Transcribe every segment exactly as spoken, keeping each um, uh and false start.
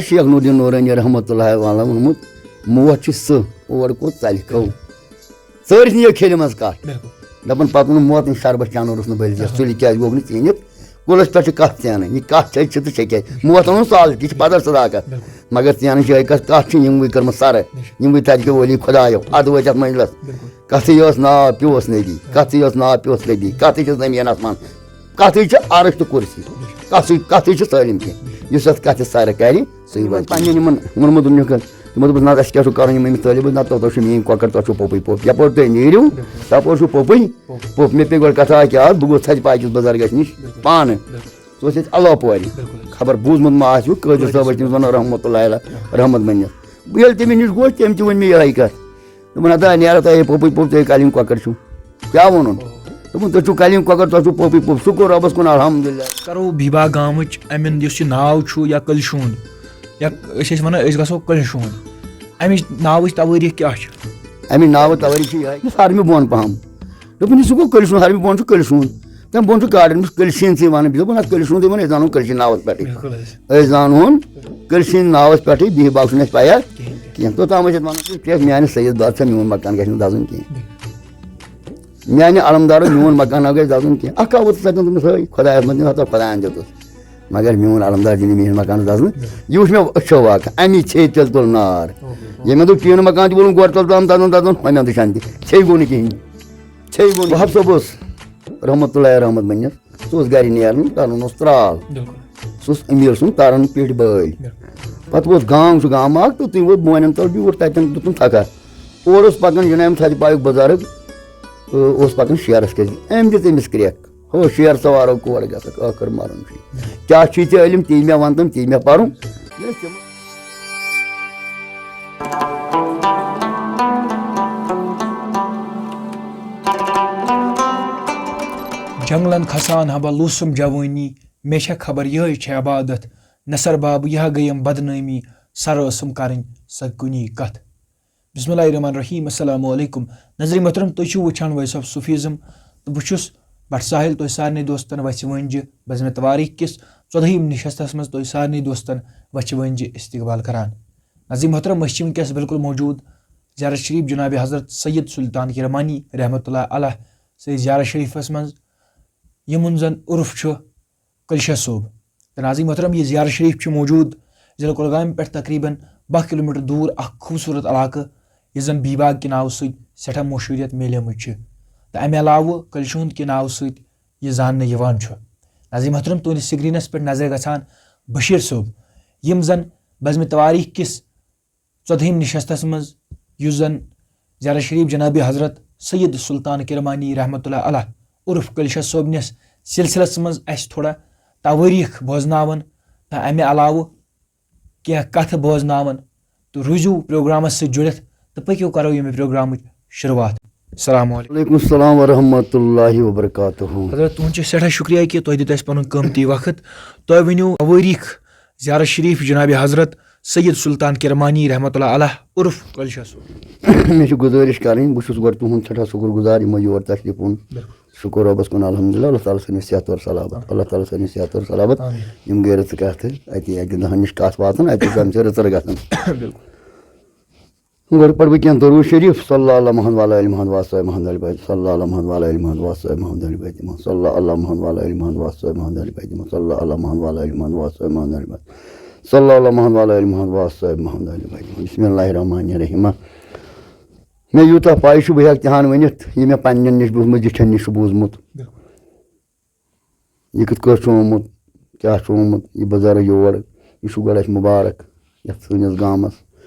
شیخ نوردین نورانی رحمۃ اللہ علیہ ووٚنمُت، موت چھِ سٕہہ، اور کوٚت ژَلہِ کھو۔ ژٲرِتھ نِیو کھیلہِ منٛز کَٹھ۔ بِلکُل۔ دَپان پَتہٕ ووٚنُن موتٕنۍ شربت چانُن روٚس نہٕ بٔلۍ زیٚتھ، بِلکُل۔ سُلہِ کیٛازِ گوٚو نہٕ ژیٖنِتھ؟ کُلس پٮ۪ٹھ چھِ کَتھ ژینٕنۍ، یہِ کَتھ چھےٚ چھِ تہٕ چھےٚ کیٛازِ؟ موت ووٚنُن سالہٕ، یہِ چھِ پَتہ صداقت۔ بِلکُل۔ مگر ژینٕنۍ چھِ یِہوٚے کَتھ، کَتھ چھِ یِموٕے کٔرمٕژ سَرٕ، بِلکُل۔ یِموٕے تَتہِ کیو ؤلی خۄدایو، اَدٕ وٲتۍ اَتھ مٔنٛزِلَس۔ بِلکُل۔ کَتھٕے یوت ناو پیوس نبی، کَتھٕے یوت ناو پیوس نبی، کَتھٕے چھِ زٔمیٖن آسمان، کَتھٕے چھِ عرش تہٕ کُرسی، کَتھٕے، کَتھٕے چھِ سٲلِم کینٛہہ۔ یُس یَتھ کَتھِ سَرٕ کَرِ، سُے وَنہِ۔ پَنٕنٮ۪ن یِمَن ووٚنمُت دوٚپنَکھ، تِمو دوٚپُس، "نہ، اَسہِ کیٛاہ چھُو کَرُن یِم أمِس طٲلب علم؟ نہ، تۄہہِ چھُو میٛٲنۍ کۄکَر، تۄہہِ چھُو پوٚپُے پوٚپ، یَپٲرۍ تُہۍ نیٖرِو، تَپٲرۍ چھُو پوٚپُے پوٚپ۔" مےٚ پیٚیہِ گۄڈٕ کَتھا اَکھ یاد، بہٕ گوٚوُس ژھَتہِ پاکِس بُزرگَس نِش پانہٕ۔ سُہ اوس ییٚتہِ اَلاپورِ۔ خبر بوٗزمُت ما آسِوٕ، قٲدِر صٲب ٲسۍ تٔمِس وَنان رحمتہ اللہ علیہ، رحمت بٔنِتھ۔ ییٚلہِ تٔمِس نِش گوٚو، تٔمۍ تہِ ؤنۍ مےٚ یِہوٚے کَتھ۔ دوٚپُن، "ہتا نیرا تۄہہِ پوٚپُے پوٚپ، تُہۍ کَلِنٛگ کۄکَر چھُو۔" کیٛاہ ووٚنُن؟ دوٚپُن، "تُہۍ چھُو کَلِنٛگ کۄکَر، تۄہہِ چھُو پوٚپُے پوٚپ۔" شُکُر رۄبَس کُن، الحمدللہ۔ کرو بیٖبا گامٕچ اَمٮ۪ن یُس یہِ ناو چھُ یا کٔلۍ شوٗن، یا أسۍ ٲسۍ وَنان أسۍ گژھو کٔلۍ شوٗن، اَمِچ ناوٕچ توٲریٖخ کیٛاہ چھِ؟ اَمِچ ناوٕ توٲریٖخ چھِ یِہوٚے، یُس ہرمہِ بۄن پَہَم۔ دوٚپُن، یہِ سُہ گوٚو کٔلۍ شوٗن، ہرمہِ بۄن چھُ کٔلۍ شوٗن۔ تَمہِ بۄن چھُ گاڈَن، یُس کٔلۍ شیٖن چھِ وَنان، دوٚپُن، اَتھ کٔلۍ شوٗن تہِ وَنان، أسۍ زانو کٔلۍ شیٖن ناوَس پٮ۪ٹھٕے۔ بِلکُل حظ۔ أسۍ زانہون کٔلۍ شیٖن ناوَس پٮ۪ٹھٕے، بیٚیہِ باقٕے چھُنہٕ اَسہِ پَیہ کِہیٖنۍ تہِ۔ کینٛہہ۔ توٚتام ٲسۍ اَتھ وَنان، "ژٕ کیٛاہ، میٛانہِ سید بادشاہ، میون مکان گژھِ نہٕ دَزُن کینٛہہ۔" بِلکُل۔ میانہِ علمدارو میون مکان نہ گژھِ دَزُن کینٛہہ۔ اکھ آو تَتٮ۪ن دوٚپمَس، "ہے، خۄدایَس منٛز دِنۍ ہَتو خۄدایَن دیُتُس، مگر میون علمدار دِنہٕ میٲنِس مکانَس دَزنہٕ۔" یہِ وٕچھ مےٚ أچھو واقعہٕ، اَمی ژھے تیٚلہِ تُل نار۔ ییٚمہِ مےٚ دوٚپ، "ٹیٖنہٕ مکان تہِ وولُم گۄڈٕ تَل تام دَزُن، دَزُن، ہۄمہِ اَندٕ چھَنہٕ تہِ، ژھے گوٚو نہٕ کِہیٖنۍ، ژھے گوٚو نہٕ۔" وہاب صٲب اوس رحمتہ اللہ رحمت بٔنِتھ، سُہ اوس گَرِ نیران، تَرُن اوس ترٛال۔ بِلکُل۔ سُہ اوس أمیٖر سُنٛد تَرَن پیٚٹھۍ بٲلۍ۔ بِلکُل۔ پَتہٕ ووت گام، سُہ گامہٕ اَکھ تہٕ تُہۍ ووت بونٮ۪ن تَل بیوٗٹھ، تَتٮ۪ن دیُتُن تھَکھا۔ اورٕ اوس پَکان جناب ژھَتہِ پایُک بُزرگ، تہٕ اوس پَکان شیرَس کِتھ۔ أمۍ دِژ أمِس کرٛٮ۪کھ، "ہو شیر سوارو کور گژھکھ، ٲخٕر مَرُن چھُے۔ کیٛاہ چھُے ژےٚ علم، تی مےٚ وَن تہٕ تی مےٚ پَرُن۔" جنگلن کھسان ہا بہٕ لوٗسُم جوٲنی، مےٚ چھےٚ خبر یِہوٚے چھےٚ عبادت، نثر بابہٕ یہِ ہا گٔیم بدنٲمی، سر ٲسٕم کرٕنۍ سۄ کُنی کتھ۔ بسم اللہ الرحمن الرحیم، السلام علیکم۔ نظرِ محترم، تُہۍ چھِو وٕچھان وائس آف صوفیزم تہٕ بہٕ چھُس بٹ ساحل تۄہہِ سارنٕے دوستن وَژھِ وٲنجہِ بزمِ توٲریٖخ کِس ژۄدہٲیِم نِشستس منٛز تۄہہِ سارنٕے دوستن وَژھِ وٲنجہِ استقبال کران۔ نظرِ محترم، أسۍ چھِ وٕنکیٚس بالکل موجود زیارت شریف جناب حضرت سید سلطان کرمانی رحمۃ اللہ علیہ سٕنٛدِ زیارت شریفس منٛز، یِمن زن عرف چھُ کلشہ صٲب۔ تہٕ ناظرین محترم، یہِ زیارت شریف چھُ موجود ضلع کۄلگامہِ پٮ۪ٹھ تقریباً باہ کلومیٹر دوٗر اکھ خوٗبصوٗرت علاقہٕ، یُس زن بیٖباگ کہِ ناوٕ سۭتۍ سٮ۪ٹھاہ مشہوٗریت میلیمٕژ چھِ، تہٕ امہِ علاوٕ کلشوٗن کہِ ناوٕ سۭتۍ یہِ زاننہٕ یِوان چھُ۔ ناظرین محترم، تُہنٛدِس screenس پٮ۪ٹھ نظرِ گژھان بشیٖر صٲب، یِم زن بزمِ توٲریٖخ کِس ژۄدہٲیِم نشستس منٛز، یُس زن زیارت شریف جناب حضرت سید سلطان کرمانی رحمۃ اللہ علیہ عرف کلشہ صٲبنِس سلسلس منٛز اسہِ تھوڑا توٲریٖخ بوزناون تہٕ امہِ علاوٕ کینٛہہ کتھٕ بوزناون، تہٕ روٗزِو پروگرامس سۭتۍ جُڑِتھ تہٕ پٔکِو کرو ییٚمہِ پروگرامٕچ شروٗعات۔ السلام علیکم۔ وعلیکم السلام ورحمۃ اللہ وبرکاتہ۔ حضرت، تُہُنٛد چھُ سٮ۪ٹھاہ شُکریہ کہِ تُہۍ دیُت اَسہِ پَنُن قۭمتی وقت۔ تۄہہِ ؤنِو توٲریٖخ زیارت شریف جناب حضرت سید سلطان کرمانی رحمۃ اللہ علیہ عرف کلشہ صٲب۔ مےٚ چھِ گُزٲرِش کَرٕنۍ، بہٕ چھُس گۄڈٕ تُہُنٛد سٮ۪ٹھاہ شُکُر گُزار، یِمو یور تشریٖف اوٚن۔ بِلکُل۔ شُکُر رۄبَس کُن، الحمدللہ، اللہ تعالیٰ سٕنٛدِ صحت اور سلامت، اللہ تعالیٰ سٕنٛدِ صحت اور سلامت۔ آمین۔ یِم گٔے رٕژٕ کَتھٕ، اَتہِ اَکہِ دۄہ نِش کَتھ واتان، اَتہِ چھِ آمژٕ رٕژٕ گژھان۔ بِلکُل۔ گۄڈٕ پَرٕ بہٕ کینٛہہ درود شریف۔ صلی اللہ علی محمد وعلی آل محمد وصحبہ محمد علی بیت۔ صلی اللہ علی محمد وعلی آل محمد وصحبہ محمد علی بیت۔ صلی اللہ علی محمد وعلی آل محمد وصحبہ محمد علی بیت۔ صلی اللہ علی محمد وعلی آل محمد وصحبہ محمد علی بیت۔ صلی اللہ علی محمد وعلی آل محمد وصحبہ محمد علی بیت۔ بسم اللہ الرحمن الرحیم۔ مےٚ یوٗتاہ پَے چھُ، بہٕ ہٮ۪کہٕ تِہَن ؤنِتھ، یہِ مےٚ پنٛنٮ۪ن نِش بوٗزمُت، زِٹھٮ۪ن نِش چھُ بوٗزمُت۔ بِلکُل۔ یہِ کِتھ کٲٹھۍ چھُ آمُت، کیٛاہ چھُ آمُت، یہِ بُزرگ یور، یہِ چھُ گۄڈٕ اَسہِ مُبارک یَتھ سٲنِس گامَس،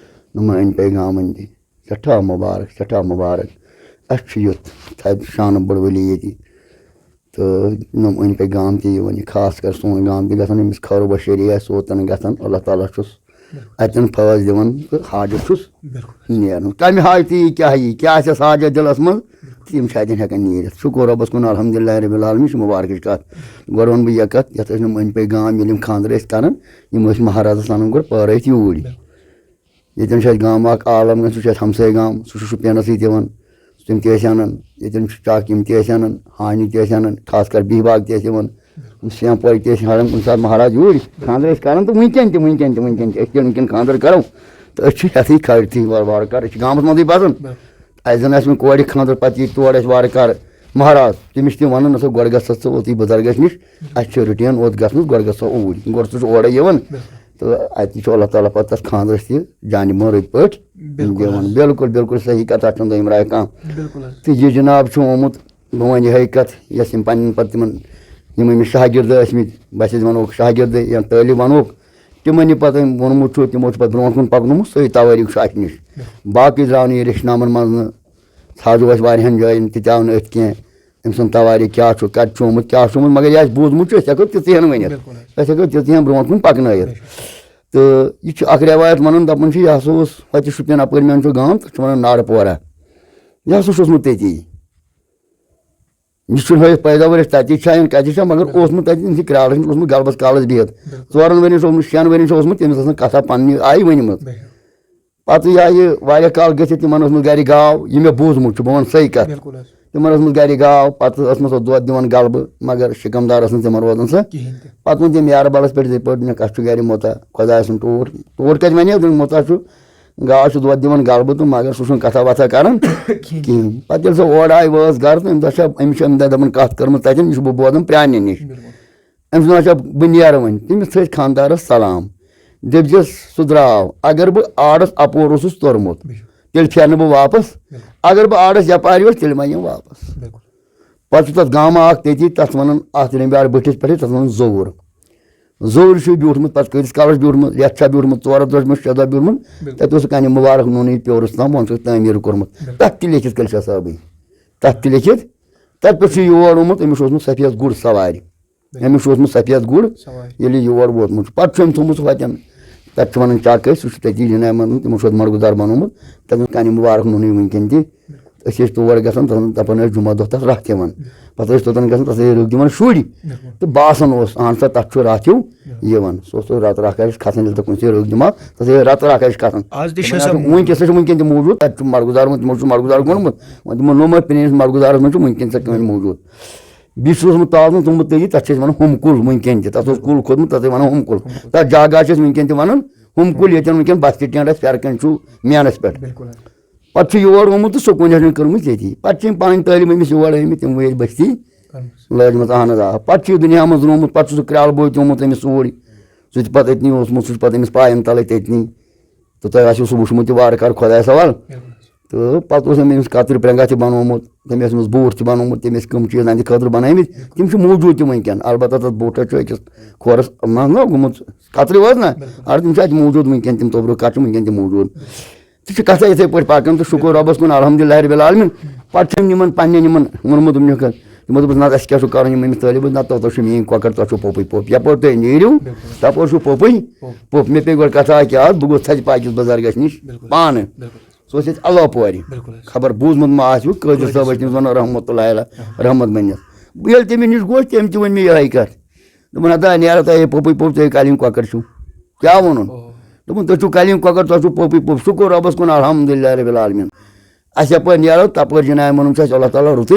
نُمہٕ أنٛدۍ پٔکۍ گامَن تہِ۔ سٮ۪ٹھاہ مُبارک، سٮ۪ٹھاہ مُبارک۔ اَسہِ چھُ یُتھ تھدِ شانہٕ بٔڑ ؤلی ییٚتہِ۔ تہٕ نُمہٕ أنٛدۍ پٔکۍ گام تہِ یِوان، یہِ خاص کر سون گام تہِ گژھان، أمِس خٲر و بشری آسہِ سوتَن گژھان۔ اللہ تعالیٰ چھُس اَتٮ۪ن فٲض دِوان تہٕ حاجت چھُس بِلکُل۔ نیرُن۔ کَمہِ حاجتہٕ یی، کیٛاہ یی، کیٛاہ آسٮ۪س حاجت دِلَس منٛز، تِم چھِ اَتٮ۪ن ہٮ۪کان نیٖرِتھ۔ شُکُر رۄبَس کُن، الحمدللہ رب العالمین، چھِ مُبارکٕچ کَتھ۔ گۄڈٕ وَنہٕ بہٕ یہِ کَتھ، یَتھ ٲسۍ نہٕ أنٛدۍ پٔکۍ گام، ییٚلہِ یِم خانٛدر ٲسۍ کَران، یِم ٲسۍ مہرازَس اَنان گۄڈٕ پٲرٲوِتھ یوٗرۍ۔ ییٚتٮ۪ن چھُ اَسہِ گام اَکھ عالم گنج، سُہ چھُ اَسہِ ہمساے گام، سُہ چھُ شُپینَسٕے دِوان۔ تِم تہِ ٲسۍ اَنان، ییٚتٮ۪ن چھُ چاک، یِم تہِ ٲسۍ اَنان، ہانی تہِ ٲسۍ اَنان، خاص کر بِہباگ تہِ ٲسۍ یِوان۔ شیٚن پورِ تہِ ٲسۍ ہاوان کُنہِ ساتہٕ مہراز یوٗرۍ، خانٛدر ٲسۍ کران تہٕ وٕنکٮ۪ن تہِ، وٕنکٮ۪ن تہِ، وٕنکٮ۪ن تہِ، أسۍ تہِ وٕنکٮ۪ن خانٛدر کرو تہٕ أسۍ چھِ ہٮ۪تھٕے کھڑتھٕے وارٕ وارٕ کر، أسۍ چھِ گامَس منٛزٕے بسان۔ اَسہِ زَن آسہِ وۄنۍ کورِ خانٛدر، پَتہٕ یی تور اَسہِ وارٕ کارٕ مہراز، تٔمِس چھِ تِم وَنان، نہ سا گۄڈٕ گژھ سا ژٕ اوتُے بُزرگَس نِش، اَسہِ چھِ routine اوت گژھنَس، گۄڈٕ گژھ سا اوٗرۍ، گۄڈٕ سُہ چھُ اورَے یِوان۔ تہٕ اَتہِ چھُ اللہ تعالیٰ پَتہٕ تَتھ خانٛدرَس تہِ جانہِ مٲرِتھ پٲٹھۍ بِلکُل دِوان۔ حظ۔ بِلکُل، بِلکُل صحیح کَتھ، اَتھ چھُنہٕ دوٚیِم راے کانٛہہ۔ بِلکُل حظ۔ تہٕ یہِ جِناب چھُ آمُت، بہٕ وَنہٕ یِہوٚے کَتھ، یۄس یِم پَنٕنٮ۪ن پَتہٕ تِمَن، یِم أمِس شاگِرد ٲسۍ مٕتۍ، بہٕ ہسا وَنوکھ شاگِرد یا طٲلب وَنوکھ، تِمن یہِ پتہٕ ووٚنمُت چھُ، تِمو چھُ پتہٕ برونٛٹھ کُن پکنومُت، سُے توٲریٖخ چھُ اَسہِ نِش۔ باقٕے درٛاو نہٕ یہِ ریٚشنامن منٛز نہٕ، ژھانٛڈو اَسہِ واریاہن جاین، تہِ تہِ آو نہٕ أتھۍ کینٛہہ۔ أمۍ سُنٛد توٲریٖخ کیٛاہ چھُ، کَتہِ چھُ آمُت، کیٛاہ چھُ آمُت، مگر یہِ اَسہِ بوٗزمُت چھُ، أسۍ ہٮ۪کو تِژٕے ہن ؤنِتھ۔ بِلکُل حظ۔ أسۍ ہٮ۪کو تِژٕے ہن برونٛٹھ کُن پکنٲیِتھ۔ بے شک۔ تہٕ یہِ چھُ اکھ رٮ۪وایت وَنان، دَپان چھِ، یہِ ہسا اوس ہۄتہِ شُپین اَپٲرۍ مین چھُ گام، تَتھ چھِ وَنان نارٕ پورہ۔ یہِ ہسا چھُ اوسمُت تٔتی۔ یہِ چھُنہٕ ہٲیِتھ پیداوار أسۍ تَتہِ چھا یا کَتہِ چھا، مگر اوسمُت تَتہِ أمۍ سٕنٛدِ کرٛالہٕ نِش اوسمُت غلبَس کالَس بِہِتھ۔ بِلکُل۔ ژورَن ؤرِین چھُ اوسمُت، شٮ۪ن ؤرِین چھُ اوسمُت، تٔمِس ٲس نہٕ کَتھا پنٛنہِ آیہِ ؤنمٕژ۔ بِلکُل۔ پَتہٕ یہِ آیہِ واریاہ کال گٔژھِتھ، تِمَن ٲس نہٕ گَرِ گاو، یہِ مےٚ بوٗزمُت چھُ، بہٕ وَنہٕ سۄے کَتھ۔ بِلکُل حظ۔ تِمَن ٲس نہٕ گَرِ گاو، پَتہٕ ٲس نہٕ سۄ دۄد دِوان غلبہٕ، مگر شِکَم دار ٲس نہٕ تِمَن روزان سۄ۔ کِہیٖنۍ تہِ۔ پَتہٕ ووٚن تٔمۍ یارٕ بَلَس پٮ۪ٹھ یِتھَے پٲٹھۍ، مےٚ کَتھ چھُ گَرِ موٚتا، خۄدایَس سُنٛد ٹوٹھ، ٹوٹھ کَتہِ وَنے، دوٚپُن موٚتا چھُ، گاو چھُ دۄد دِوان غلبہٕ تہٕ مگر سُہ چھُنہٕ کَتھا وَتھا کَران کِہیٖنۍ۔ کِہیٖنۍ۔ پَتہٕ ییٚلہِ سۄ اورٕ آیہِ وٲژ گَرٕ تہٕ أمۍ دۄہ چھےٚ، أمِس چھِ أمۍ دۄہ دَپان کَتھ کٔرمٕژ تَتٮ۪ن، یہِ چھُس بہٕ بوزان پرٛانہِ نِش۔ بِلکُل۔ أمۍ سُنٛد دَپان چھےٚ، بہٕ نیرٕ وۄنۍ۔ تٔمِس تھٲوِتھ خانٛدارَس سلام۔ دٔپۍزٮ۪س سُہ درٛاو۔ اگر بہٕ آرَس اَپور اوسُس توٚرمُت، بِلکُل۔ تیٚلہِ پھیرٕ نہٕ بہٕ واپَس۔ بِلکُل۔ اگر بہٕ آرَس یَپارِ یوت، تیٚلہِ ما یِم واپَس۔ بِلکُل۔ پَتہٕ چھُ تَتھ گامہٕ اَکھ تٔتی، تَتھ وَنان، اَتھ رِمبیار بٔٹھِس پٮ۪ٹھٕے، تَتھ وَنان زوٚوُر۔ زوٚوُر چھُ بیوٗٹھمُت، پَتہٕ کۭتِس کالَس بیوٗٹھمُت، یَتھ چھا بیوٗٹھمُت ژورَن دۄہَن، شےٚ دۄہ بیوٗٹھمُت، بِلکُل۔ تَتہِ اوس سُہ کَنہِ مُبارک نوٗنٕے پیورُس تام، وۄنۍ چھُکھ تعمیٖر کوٚرمُت۔ بِلکُل۔ تَتھ تہِ لیکھِتھ کٔلۍ شاہ صٲبٕے۔ تَتھ تہِ لیکھِتھ، تَتہِ پٮ۪ٹھ چھُ یور آمُت، أمِس چھُ اوسمُت سفید گُر سوارِ۔ بِلکُل۔ أمِس چھُ اوسمُت سفید گُر، سوارِ۔ ییٚلہِ یہِ یور ووتمُت چھُ، پَتہٕ چھُ أمۍ تھوٚومُت سُہ وَتٮ۪ن، تَتہِ چھُ وَنان چَک أسۍ، سُہ چھُ تٔتی جِناب وَنان، تِمو چھُ اَتھ مَرگُزار بَنومُت، تَتھ منٛز کَنہِ مُبارک نوٗنٕے وٕنکٮ۪ن تہِ۔ أسۍ ٲسۍ تور گژھان، تَتھ، دَپان ٲسۍ جُمعہ دۄہ تَتھ رَتھ یِوان۔ پَتہٕ ٲسۍ توٚتَن گژھان، تَتھ ٲسۍ رٕکھ دِوان شُرۍ۔ بِلکُل۔ تہٕ باسان اوس، اَہَن سا، تَتھ چھُ رَتھ ہیوٗ بِلکُل۔ یِوان۔ سُہ اوس تَتھ رَتہٕ رَکھ ٲسۍ کھَسان، ییٚلہِ تَتھ کُنہِ جایہِ رٕکھ دِمہٕ ہا، تَتھ ٲسۍ رَتہٕ رَکھ ٲسۍ کھَسان۔ آز تہِ چھِ تِمَن سۄ ہسا وٕنکٮ۪س تہِ چھِ وٕنکٮ۪ن تہِ موٗجوٗد، تَتہِ چھُ مَرگُزار ووٚنمُت، تِمو چھُ مَرگُزار گوٚنمُت۔ وۄنۍ تِمو نوٚو مَرٕ پرٛٲنِس مَرگُزارَس منٛز چھُ وٕنکٮ۪ن سۄ کٲنۍ موٗجوٗد۔ بیٚیہِ چھُ اوسمُت تازٕ تُمبہٕ تٔتی، تَتھ چھِ أسۍ وَنان ہُم کُل وٕنکٮ۪ن تہِ۔ تَتھ اوس کُل کھوٚتمُت، تَتھ ٲسۍ وَنان ہُم کُل۔ تَتھ جگہ چھِ أسۍ وٕنکٮ۪ن تہِ وَنان ہُم کُل، ییٚتٮ۪ن وٕنکٮ۪ن بَستہِ ٹٮ۪نٛٹ اَسہِ پھٮ۪رکَن چھُ مینَس پٮ۪ٹھ۔ بِلکُل حظ۔ پَتہٕ چھُ یور آمُت تہٕ سکوٗن چھُنہٕ کٔرمٕژ ییٚتی۔ پَتہٕ چھِ یِم پَنٕنۍ تعلیٖم أمِس یور آمٕتۍ، تِم وٲتۍ بٔستی کٔرمٕژ۔ لٲجمٕژ، اہن حظ، آ۔ پَتہٕ چھُ یہِ دُنیا منٛز روٗمُت، پَتہٕ چھُ سُہ کرٛالہٕ بوے تہِ آمُت أمِس اوٗرۍ۔ سُہ تہِ پَتہٕ أتنی اوسمُت، سُہ چھُ پَتہٕ أمِس پایَن تَلَے تٔتنی۔ تہٕ تۄہہِ آسیو سُہ وٕچھمُت تہِ وارٕ کارٕ خۄدایَس حوالہٕ۔ بِلکُل حظ۔ تہٕ پَتہٕ اوس أمۍ أمِس کَترِ پرٛنٛگاہ تہِ بَنومُت، تٔمۍ ٲسۍ أمِس بوٗٹھ تہِ بَنومُت، تٔمۍ ٲسۍ کٕم چیٖز أہنٛدِ خٲطرٕ بَنٲومٕتۍ، تِم چھِ موٗجوٗد تہِ وٕنکٮ۪ن۔ البتہ تَتھ بوٗٹَس چھُ أکِس کھورَس منٛز نہ گوٚمُت کَترِ وٲژ نہ، بِلکُل۔ اَڑٕ تِم چھِ اَتہِ موٗجوٗد وٕنکٮ۪ن، تِم توٚبرُک کَتھ چھِ وٕنکٮ۪ن تہِ موٗجوٗد۔ تہٕ چھِ کَتھا یِتھَے پٲٹھۍ پَکان تہٕ شُکُر رۄبَس کُن، الحمدللہ رب العالمین۔ پَتہٕ چھِ أمۍ یِمَن پنٛنٮ۪ن یِمَن ووٚنمُت، دوٚپمُت، یِمو دوٚپُس، نہ، اَسہِ کیٛاہ چھُ کَرُن، یِم أمِس طٲلب علم، نہ، تۄہہِ چھُو میٛٲنۍ کۄکَر، تۄہہِ چھُو پوٚپُے پوٚپ، یَپٲرۍ تُہۍ نیٖرِو، بِلکُل۔ تَپٲرۍ چھُو پوٚپُے بِلکُل۔ پوٚپ۔ مےٚ پیٚیہِ گۄڈٕ کَتھا اَکہِ اَکھ، بہٕ گوٚژھ تھَزِ پاکِس بُزرگَس نِش بِلکُل۔ پانہٕ۔ بِلکُل۔ سُہ اوس ییٚتہِ اللہ پورِ۔ بِلکُل حظ۔ خبر بوٗزمُت ما آسِوٕ، قٲضِس قٲضِس صٲب ٲسۍ تٔمِس وَنان رحمتہ اللہ علیہ، رحمت بٔنِتھ۔ ییٚلہِ تٔمِس نِش گوس، تٔمۍ تہِ ؤنۍ مےٚ یِہوٚے کَتھ۔ دوٚپُن، ہتا نیرو تۄہہِ پوٚپُے پوٚپ، تُہۍ کَلِنٛگ کۄکَر چھِو۔ کیٛاہ ووٚنُن؟ اوہو۔ دوٚپُن، تُہۍ چھِو کَلِنٛگ کۄکَر، تۄہہِ چھُو پوٚپُے پوٚپ۔ شُکُر رۄبَس کُن، الحمدللہ رب العالمین۔ اَسہِ یَپٲرۍ نیرو، تَپٲرۍ جِناب مَنُن چھُ اَسہِ اللہ تعالیٰ رُتُے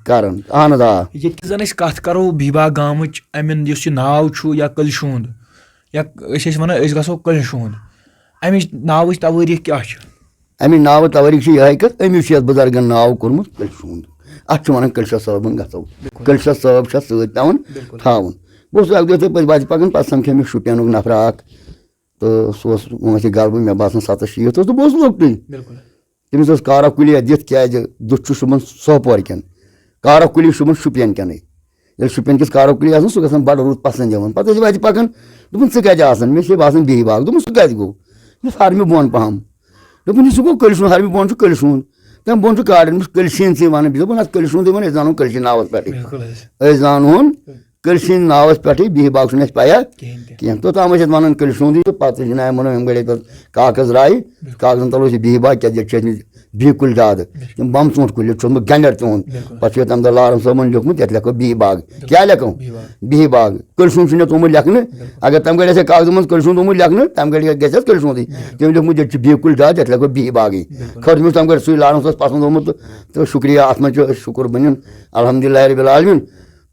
کران۔ اَہَن حظ، آ۔ ییٚتہِ زَن أسۍ کَتھ کَرو بِہباغ گامٕچ، اَمٮ۪ن یُس یہِ ناو چھُ یا کٔلۍ شوٗنٛد، یا أسۍ ٲسۍ وَنان أسۍ گژھو کٔلۍ شوٗنٛد، اَمِچ ناوٕچ توٲریٖخ کیٛاہ چھِ؟ اَمِچ ناوٕ توٲریٖخ چھِ یِہوٚے کَتھ، أمِس چھُ یَتھ بُزرگَن ناو کوٚرمُت کٔلۍ شوٗنٛد۔ اَتھ چھِ وَنان کٔلۍ شاہ صٲبُن گژھو۔ بِلکُل۔ کٔلۍ شاہ صٲب چھِ اَتھ سۭتۍ پٮ۪وان بِلکُل۔ تھاوُن۔ بہٕ اوسُس اَکہِ دۄہ یِتھَے پٲٹھۍ وَتہِ پَکان، پَتہٕ سَمکھے مےٚ شُپینُک نفرا اَکھ۔ تہٕ سُہ اوس وٲنٛسہِ غلبہٕ، مےٚ باسان سَتَتھ شیٖتھ اوس تہٕ بہٕ اوسُس لۄکٹُے۔ بِلکُل۔ تٔمِس ٲس کارا کُلیا دِتھ، کیٛازِ دُتھ چھُ شوٗبان سوپور کٮ۪ن، کارا کُلی شوٗبان شُپین کٮ۪نٕے۔ ییٚلہِ شُپین کِس کارا کُلی آسان، سُہ گژھان بَڑٕ رُت پَسنٛد یِوان۔ پَتہٕ ٲسۍ وَتہِ پَکان، دوٚپُن، "ژٕ کَتہِ آسان؟" مےٚ چھِ باسان بِہِباغ۔ دوٚپمَس، "سُہ کَتہِ گوٚو؟" دوٚپمَس، "ہَرمہِ بۄن پَہَم۔" دوٚپُن، "یہِ سُہ گوٚو کٔلۍ سُنٛد، ہَرمہِ بۄن چھُ کٔلۍ سُنٛد۔ تَمہِ بۄن چھُ کارڈَن، مےٚ چھُ کٔلۍ شیٖنسٕے وَنان۔" دوٚپُن، "اَتھ کٔلۍ سُنٛدٕے وَن، أسۍ زانو کٔلۍ سٕنٛدِ ناوَس پٮ۪ٹھٕے۔" بِلکُل حظ۔ أسۍ زانہون کٔلۍ سٕنٛدِ ناوَس پٮ۪ٹھٕے، بِہِباغ چھُنہٕ اَسہِ پَیہ کِہیٖنۍ تہِ۔ کینٛہہ۔ توٚتام ٲسۍ اَتھ وَنان کٔلۍ سُنٛدٕے تہٕ پَتہٕ چھِ جِناب وَنان أمۍ گٔڑۍ تَتھ کاغذ رایہِ، بِلکُل۔ کاغذَن تَل اوس یہِ بِہِباغ، کیٛازِ ییٚتہِ چھِ ٲسۍ مٕتۍ بِہہِ کُلۍ دادٕ، بِلکُل۔ تِم بَم ژوٗنٛٹھۍ کُلۍ، ییٚتہِ چھُ اوسمُت گَنٛڈَر تِہُنٛد۔ بِلکُل۔ پَتہٕ چھُ ییٚتہِ تَمہِ دۄہ لارَن صٲبَن لیوٚکھمُت، یَتھ لیکھو بِہِباغ۔ بِلکُل۔ کیٛاہ لیکھو؟ بِہِباغ۔ بِہِباغ۔ کٔلۍ سُنٛد چھُنہٕ یَتھ آمُت لیکھنہٕ۔ بِلکُل۔ اگر تَمہِ گٔڑۍ آسہِ ہا کاغذَن منٛز کٔلۍ سُنٛد آمُت لیکھنہٕ، تَمہِ گٔڑۍ گژھِ ہا کٔلۍ سُنٛدٕے۔ بِلکُل۔ تٔمۍ لیوٚکھمُت، ییٚتہِ چھِ بِہہِ کُلۍ دادٕ، یَتھ لیکھو بِہِباغٕے۔ بِلکُل۔ خٲر، مےٚ اوس تَمہِ گٔڑۍ سُے لارَن صٲبَس پَسنٛد آمُت تہٕ، تہٕ شُکریہ، اَتھ منٛز چھُ أسۍ شُکُر بَنیُن الحمدللہ رب العالمین۔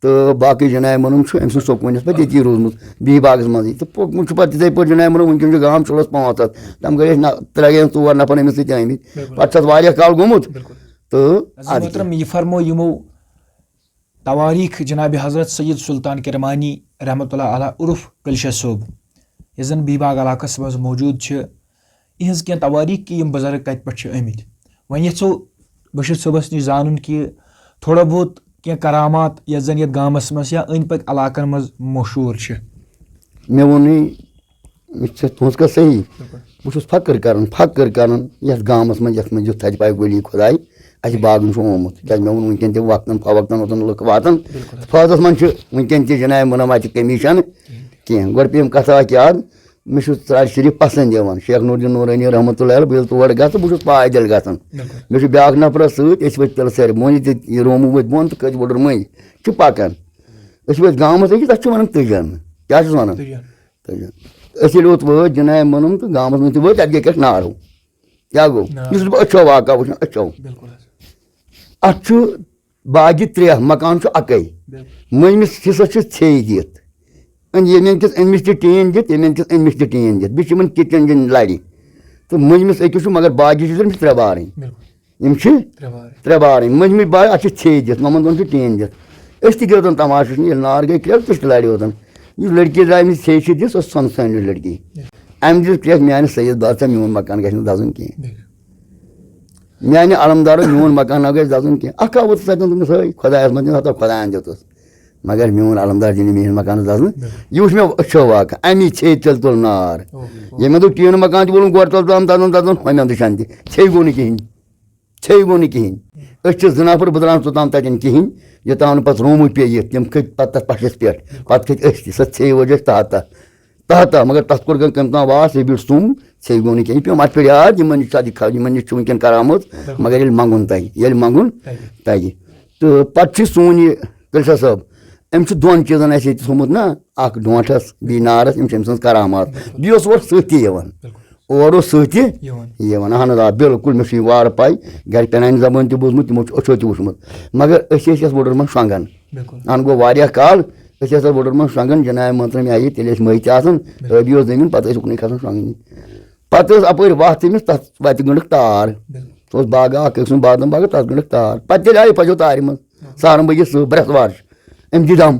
تہٕ باقٕے جناب مۄنُم چھُ أمۍ سٕنٛز سکوٗنِس پٮ۪ٹھ ییٚتی روٗزمُت، بی باغس منٛزٕے۔ تہٕ پوٚکمُت چھُ پتہٕ تِتھَے پٲٹھۍ جناب مۄنُم، وٕنکیٚن چھُ گام چھُلس پانٛژھ ہَتھ، تِم گٔے أسۍ نہ-، ترٛےٚ گٔے أسۍ ژور نفر أمِس سۭتۍ آمٕتۍ۔ بِلکُل۔ پتہٕ چھُ اَتھ واریاہ کال گوٚمُت۔ بِلکُل۔ تہٕ عزیز اَدٕ محترم، یہِ فرمو یِمو تواریٖخ جناب حضرت سید سلطان کرمانی رحمتہ اللہ علیہ عرف کلشہ صٲب، یُس زن بی باغ علاقس منٛز موجود چھِ، یِہٕنٛز کینٛہہ تواریٖخ کہِ یِم بُزرگ کتہِ پٮ۪ٹھ چھِ آمٕتۍ۔ وۄنۍ یژھو بشیر صٲبس نِش زانُن کہِ تھوڑا بہت کینٛہہ کرامات یتھ زن یتھ گامس منٛز یا أنٛدۍ پٔکۍ علاقن منٛز مشہوٗر چھِ۔ مےٚ ووٚنُے، یہِ چھِ تُہٕنٛز کَتھ صحیح۔ بِلکُل۔ بہٕ چھُس فخر کران، فخر کران یَتھ گامَس منٛز، یَتھ منٛز یُتھ تھدِ پایہِ ولی خۄداے اَسہِ باغن چھُ آمُت۔ کیٛازِ مےٚ ووٚن، وٕنکیٚن تہِ وقتاً فوقتاً اوٚتَن لُکھ واتان۔ بِلکُل۔ فٲضَس منٛز چھِ وٕنکیٚن تہِ جناب مُنعم اَتہِ کٔمی چھَنہٕ کِہیٖنۍ۔ گۄڈٕ پیٚیِم کَتھا اَکھ یاد، مےٚ چھُ ژرارِ شریٖف پسنٛد یِوان، شیخ نوٗر الدیٖن نوٗرٲنی رحمتہ اللہ علیہ، بہٕ ییٚلہِ تور گژھٕ، بہٕ چھُس پایدٔلۍ گژھان۔ بِلکُل۔ مےٚ چھُ بیٛاکھ نفرَس سۭتۍ، أسۍ ؤتھۍ تِلہٕ سَرِ مٔنٛزۍ تہِ، یہِ رومہٕ ؤتھۍ بۄن تہٕ کھٔتۍ وُڈُر مٔنٛزۍ، چھِ پَکان۔ أسۍ وٲتۍ گامَس أکِس، تَتھ چھِ وَنان تُجَن۔ کیٛاہ چھِس وَنان؟ تُجَن۔ تہٕ أسۍ ییٚلہِ اوٚت وٲتۍ، جناب مۄنُم تہٕ گامَس منٛز تہِ وٲتۍ، اَتہِ گٔے کیٛاہ نارو۔ کیٛاہ گوٚو؟ نارو۔ یُس بہٕ أچھو واقعہ وٕچھان، أچھو۔ بِلکُل حظ۔ اَتھ چھُ باغہِ ترٛےٚ، مکان چھُ اَکَے۔ بِلکُل۔ مٔنٛزمِس حِصَس چھِ ژھیٚے دِتھ۔ أنۍ ییٚمٮ۪ن کِس أنۍمِس تہِ ٹیٖن دِتھ، ییٚمٮ۪ن کِس أنۍمِس تہِ ٹیٖن دِتھ۔ بیٚیہِ چھِ یِمَن کِچَن دِنۍ لَرِ۔ تہٕ مٔنٛزمِس أکِس چھُ، مگر باغہِ چھِ صرف ترٛےٚ بارٕنۍ۔ بِلکُل۔ یِم چھِ ترٛےٚ بارٕنۍ۔ ترٛےٚ بارٕنۍ۔ مٔنٛزمٕچ بارٕ، اَتھ چھِ ژھیٚے دِتھ، یِمَن دۄن چھِ ٹیٖن دِتھ۔ أسۍ تہِ گِنٛدان تماشہٕ وٕچھنہِ، ییٚلہِ نار گٔے کرٛٮ۪کھ، تِژھ تہِ لَرِ اوتَن۔ یُس لٔڑکی درٛاے أمِس ژھیٚے چھِ دِژ، سۄ ژھۄنہٕ سٲنِس لٔڑکی۔ اَمہِ دِژ کرٛٮ۪کھ میٛانہِ سید بادشاہ، میون مکان گژھِ نہٕ دَزُن کینٛہہ۔ میٛانہِ علمدارو، میون مکان نہ گژھِ دَزُن کینٛہہ۔ اَکھ آو ووٚتُس تَتٮ۪ن دوٚپمَس، ہے، خۄدایَس منٛز دِنۍ ہَتو خۄدایَن دیُتُس، مگر میون علمدار دِنہٕ میٛٲنِس مکانَس دَزنہٕ۔ بِلکُل۔ یہِ وٕچھ مےٚ أچھو واقعہ، اَمی ژھیٚے تیٚلہِ تُل نار۔ اوہ، اوہ۔ ییٚمہِ مےٚ دوٚپ، ٹیٖنہٕ مکان تہِ وولُم گۄڈٕ تَل تام دَزُن، دَزُن، ہۄمٮ۪ن تہِ چھَنہٕ تہِ، ژھیٚے گوٚو نہٕ کِہیٖنۍ۔ ژھیٚے گوٚو نہٕ کِہیٖنۍ۔ أسۍ چھِ زٕ نفر، بہٕ درٛاس نہٕ توٚتام تَتٮ۪ن کِہیٖنۍ، یوٚتام نہٕ پَتہٕ رومٕکۍ پیٚیہِ، تِم کھٔتۍ پَتہٕ تَتھ پَشَس پٮ۪ٹھ۔ پَتہٕ کھٔتۍ أسۍ تہِ، سۄ ژھیٚے وٲج اَسہِ تَتھ تَتھ۔ تَتھ تَتھ، مگر تَتھ کوٚر کٲم، کٔمۍ تام واس، یہِ بیٖٹھ سُم، ژھیٚے گوٚو نہٕ کِہیٖنۍ۔ یہِ پیوٚم اَتھ پٮ۪ٹھ یاد، یِمَن نِش چھِ اَتہِ خ-، یِمَن نِش چھُ وٕنکٮ۪ن کرامات، بِلکُل۔ مگر ییٚلہِ منٛگُن تَگہِ، ییٚلہِ منٛگُن تَگہِ۔ تَگہِ۔ تہٕ پَتہٕ چھِ سون یہِ کلشہ صٲب، أمۍ چھُ دۄن چیٖزَن اَسہِ ییٚتہِ تھوٚمُت نا، اَکھ ڈونٛٹھَس، بیٚیہِ نارَس، یِم چھِ أمۍ سٕنٛز کرامات۔ بِلکُل۔ بیٚیہِ اوس اورٕ سۭتۍ تہِ یِوان۔ بِلکُل۔ اورٕ اوس سۭتۍ تہِ یِوان۔ یِوان، اہن حظ، آ، بِلکُل، مےٚ چھُ یہِ وارٕ پَے، گَرِ پٮ۪نانہِ زبٲنۍ تہِ بوٗزمُت، تِمو چھُ أچھو تہِ وٕچھمُت۔ مگر أسۍ ٲسۍ یَتھ وُڈُر منٛز شۄنٛگان۔ بِلکُل۔ اَہن گوٚو واریاہ کال، أسۍ ٲسۍ یَتھ وُڈُر منٛز شۄنٛگان، جناب محترم یہِ آیہِ، تیٚلہِ ٲسۍ مٔہۍ تہِ آسان، بِلکُل۔ ٲبی اوس زٔمیٖن، پَتہٕ ٲسۍ اُکنُے کھَسان شۄنٛگنہِ۔ پَتہٕ ٲس اَپٲرۍ وَتھ تٔمِس، تَتھ وَتہِ گٔنٛڈٕکھ تار۔ بِلکُل۔ سُہ اوس باغہٕ اَکھ، أکۍ سُنٛد بادام باغہٕ، تَتھ گٔنٛڈٕکھ تار۔ پَتہٕ تیٚلہِ آیہِ پَزیو تارِ منٛز، اہن۔ سہارنبٕگِس سُہ برٛٮ۪سوار چھُ۔ أمۍ دِتۍ دَم۔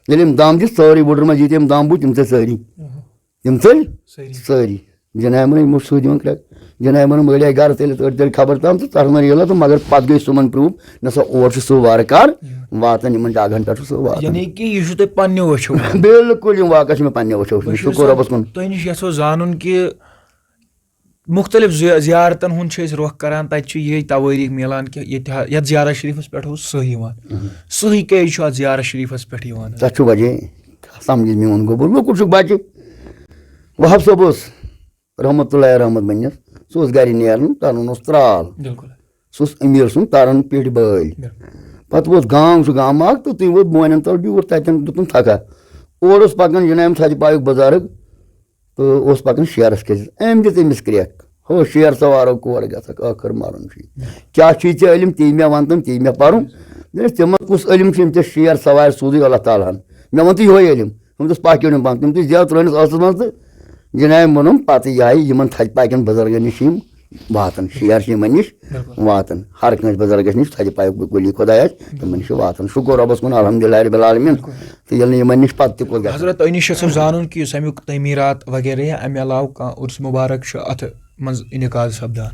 ییٚلہِ أمۍ دَم دِتۍ، سٲرٕے وُڈُر منٛز ییٖتۍ أمۍ دَم بوٗزۍ، تِم ژٔلۍ سٲری۔ اہن۔ تِم ژٔلۍ سٲری۔ سٲری۔ جناب محترم، یِمو سۭتۍ یِوان کرٛٮ۪کھ۔ جناب محترم، مٔلۍ آے گرٕ، تیٚلہِ تٔڑۍ تٔڑۍ خبر تام تہٕ تَتھ منٛز ییٚلہِ تہٕ مگر پَتہٕ گٔے سُمَن پرٛوٗف، نہ سا اور چھُ سُہ وارٕ کار واتان، یِمَن جاگہَن پٮ۪ٹھ چھُ سُہ واتان۔ یعنی کہِ یہِ چھُ تۄہہِ پنٛنیو أچھو وٕچھمُت؟ بِلکُل، یِم واقعہ چھِ مےٚ پنٛنیو أچھو وٕچھمٕتۍ، بشیٖر شُکُر صٲب، رۄبَس کُن۔ تۄہہِ نِش یَژھو زانُن کہِ مُختٔلِف زِ-، زِیارتَن ہُنٛد چھِ أسۍ رۄخ کران، تَتہِ چھِ یِہے توٲریٖخ میلان کہِ ییٚتہِ ہا-، یَتھ زیارت شریٖفَس پٮ۪ٹھ اوس سٕہہ یِوان۔ اہم۔ سٕہٕے کیٛازِ چھُ اَتھ زیارت شریٖفَس پٮ۪ٹھ یِوان؟ تَتھ چھُ وجہ سَمجھِتھ میون گوٚبُر، لۄکُٹ چھُکھ بَچہِ، وہاب صٲب اوس رحمتہ اللہ رحمت بٔنِتھ، سُہ اوس گرِ نیران، تَرُن اوس ترٛال۔ بِلکُل۔ سُہ اوس أمیٖر سُنٛد تَرَن پیٚٹھۍ بٲلۍ۔ بِلکُل۔ پَتہٕ ووت گام، سُہ گامہٕ اَکھ، تہٕ تُہۍ ووت بونٮ۪ن تَل بیوٗٹھ تَتٮ۪ن، دیُتُن تھکھا۔ اورٕ اوس پَکان جناب تھدِ پایُک بُزرگ، تہٕ اوس پَکان شیرَس کھٔسِتھ۔ أمۍ دِژ أمِس کرٛٮ۪کھ، ہو شیر سوارو کور گژھکھ، ٲخٕر مَرُن چھُے۔ کیٛاہ چھُے ژےٚ علم؟ تی مےٚ وَن تہٕ تی مےٚ پَرُن۔ دوٚپنَس، تِمَن کُس علم چھُ، یِم ژےٚ شیر سوارِ سوٗزُے اللہ تعالیٰ ہَن؟ مےٚ وَن تہٕ یِہوٚے علم۔ تِم دِژ پاکیو نٮ۪ن پانہٕ، تِم تُج زیادٕ ترٛٲونَس ٲسَس منٛز تہٕ جناب ووٚنُم پَتہٕ یِہوٚے یِمَن تھدِ پایہِ کٮ۪ن بُزرگَن نِش چھِ یِم واتان، شیر چھِ یِمَن نِش بِلکُل۔ واتان۔ ہر کٲنٛسہِ بُزرگَس نِش تھدِ پایُک ولی خۄدایَس، تِمَن نِش چھِ واتان۔ شُکُر رۄبَس کُن، الحمدللہ رب العالمین۔ بِلکُل۔ تہٕ ییٚلہِ نہٕ یِمَن نِش پَتہٕ تہِ کوٚر گژھان۔ حضرت، تۄہہِ نِش چھِ سُہ زانُن کہِ یُس اَمیُک تعمیٖرات وغیرہ یا اَمہِ علاوٕ کانٛہہ عُرس مُبارک چھُ اَتھ منٛز انعقاد سپدان؟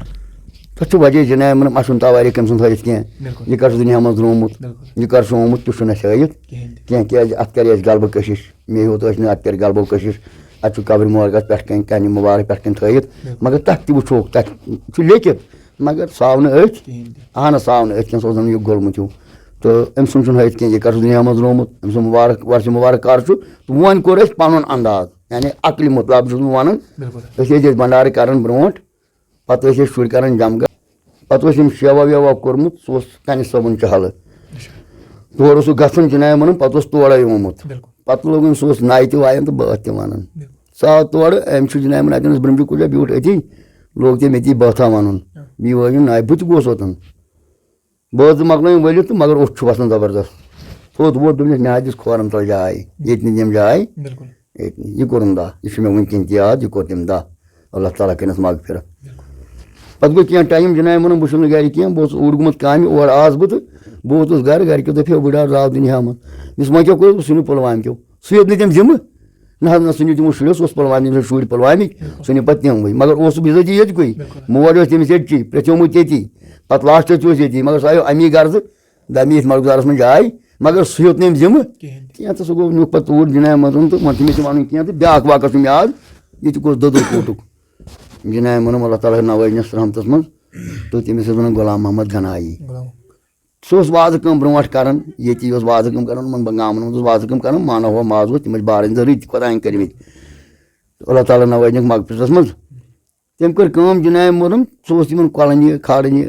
تَتھ چھُ وجہ جناب، مےٚ چھُنہٕ توٲریٖخ أمۍ سُنٛد ہٲیِتھ کینٛہہ۔ بِلکُل۔ یہِ کَر چھُ دُنیا منٛز درٛامُت، بِلکُل۔ یہِ کَر چھُ آمُت، تہِ چھُنہٕ اَسہِ ہٲیِتھ کِہیٖنۍ تہِ۔ کینٛہہ، کیٛازِ اَتھ کَرِ اَسہِ غلبہٕ کٔشِش۔ مےٚ یوت ٲسۍ نہٕ اَتھ پٮ۪ٹھ غلبو کٔشِش۔ اَتہِ چھُ قبرِ مبارکَس پٮ۪ٹھ کَنہِ، کَنہِ مبارک پٮ۪ٹھ کَنہِ تھٲیِتھ۔ بِلکُل۔ مگر تَتھ تہِ وٕچھوکھ، تَتھ چھُ لیکھِتھ، مگر سُہ آو نہٕ أتھۍ۔ کِہیٖنۍ تہِ۔ اَہَن حظ، سُہ آو نہٕ أتھۍ کینٛہہ، سُہ اوس زَن یہِ گوٚلمُت ہیوٗ۔ تہٕ أمۍ سُنٛد چھُنہٕ أتھۍ کینٛہہ، یہِ کَر چھُ دُنیا منٛز درٛامُت، أمۍ سُنٛد مُبارک، وۄرثہِ مُبارک کَر چھُ۔ تہٕ وۄنۍ کوٚر اَسہِ پَنُن اَنداز، یعنی عقلہِ مُطلب چھُس بہٕ وَنان۔ بِلکُل۔ أسۍ ٲسۍ ییٚتہِ بَنڈارٕ کَران برونٛٹھ، پَتہٕ ٲسۍ أسۍ شُرۍ کَران جمع گژھ۔ پَتہٕ اوس أمۍ شیوا ویوا کوٚرمُت، سُہ اوس کَنہِ صٲبُن چہلہٕ۔ اچھا۔ تورٕ اوس سُہ گژھان جناب وَنان، پَتہٕ اوس تورَے آمُت۔ بِلکُل۔ پَتہٕ لوگ أمۍ، سُہ اوس نایہِ تہِ وایان تہٕ بٲتھ تہِ وَنان۔ بِلکُل۔ سُہ آو تورٕ، أمۍ چھُ جناب وَنان، اَتٮ۪ن اوس برٛمجہِ کُلۍ بیوٗٹھ أتی، لوگ تٔمۍ أتی بٲتھا وَنُن۔ آ۔ بیٚیہِ وٲج أمۍ نایہِ، بہٕ تہِ گوس اوٚتَن۔ بہٕ حظ مۄکلٲیِم ؤلِتھ تہٕ مگر اوٚٹھ چھُ وَسان زبردست۔ تھوٚد ووٚد، دوٚپنَس، "مےٚ حظ دِژ کھورَن تَل جاے، ییٚتہِ نہٕ دِم جاے، بِلکُل۔ ییٚتہِ نہٕ۔ یہِ کوٚرُن دَہ، یہِ چھُ مےٚ وٕنکٮ۪ن تہِ یاد، یہِ کوٚر تٔمۍ دَہ، اللہ تعالیٰ کٔرِنَس مغفرت۔" بِلکُل۔ پَتہٕ گوٚو کینٛہہ ٹایم، جناب وَنان، "بہٕ چھُس نہٕ گَرِ کینٛہہ، بہٕ اوسُس اوٗرۍ گوٚمُت کامہِ، اورٕ آس بہٕ تہٕ بہٕ ووتُس گَرٕ، گَرِکیو دوٚپ، ہے، بٕڈٕ حظ درٛاو دُنیا منٛز۔" مےٚ دوٚپُس، "وۄنۍ کیٛاہ کوٚر؟" "سُہ نیوٗ پُلوامہِ کیو۔" سُہ یوت نہٕ تٔمۍ ذِمہٕ، نہ حظ نہ سُہ نیوٗ تِمو شُرِس، اوس پُلوامہِ، تٔمۍ سٕنٛدۍ شُرۍ پُلوامِکۍ، بِلکُل۔ سُہ نیوٗ پَتہٕ تِموٕے۔ مگر اوسُس بِزٲتی ییٚتہِ کُے، بِلکُل۔ مول اوس تٔمِس ییٚتہِ چی، پرٛیژیومُت ییٚتی، پَتہٕ لاسٹَس تہِ اوس ییٚتی، مگر سُہ آیو اَمی غرضہٕ، دَپہِ ییٚتہِ مَلگُزارَس منٛز جاے، مگر سُہ ہیوٚت نہٕ أمۍ ذِمہٕ کِہیٖنۍ تہِ۔ کینٛہہ تہٕ سُہ گوٚو نیُک پَتہٕ توٗرۍ جناب منٛزَن تہٕ وۄنۍ چھُ مےٚ تہِ وَنُن کینٛہہ تہٕ بیٛاکھ واقعہ چھُ مےٚ یاد، ییٚتہِ گوٚو دٔدٕر کوٹُک۔ جناب وَنُن اللہ تعالیٰ نوٲزِنَس رحمتَس منٛز تہٕ تٔمِس ٲسۍ وَنان غلام محمد گنایی۔ غلام۔ سُہ اوس وازٕ کٲم برونٛٹھ کَران، ییٚتی اوس وازٕ کٲم کَران، یِمَن گامَن منٛز اوس وازٕ کٲم کَران، مانو ہو ماز اوس، تِم ٲسۍ بارٕنۍ زٕ رٕتۍ خۄدایَن کٔرمٕتۍ۔ اللہ تعالیٰ نوٲزِنَکھ مغفرتَس منٛز۔ تٔمۍ کٔر کٲم، جناب مُرُم، سُہ اوس تِمن کۄلن یہِ کھالان، یہِ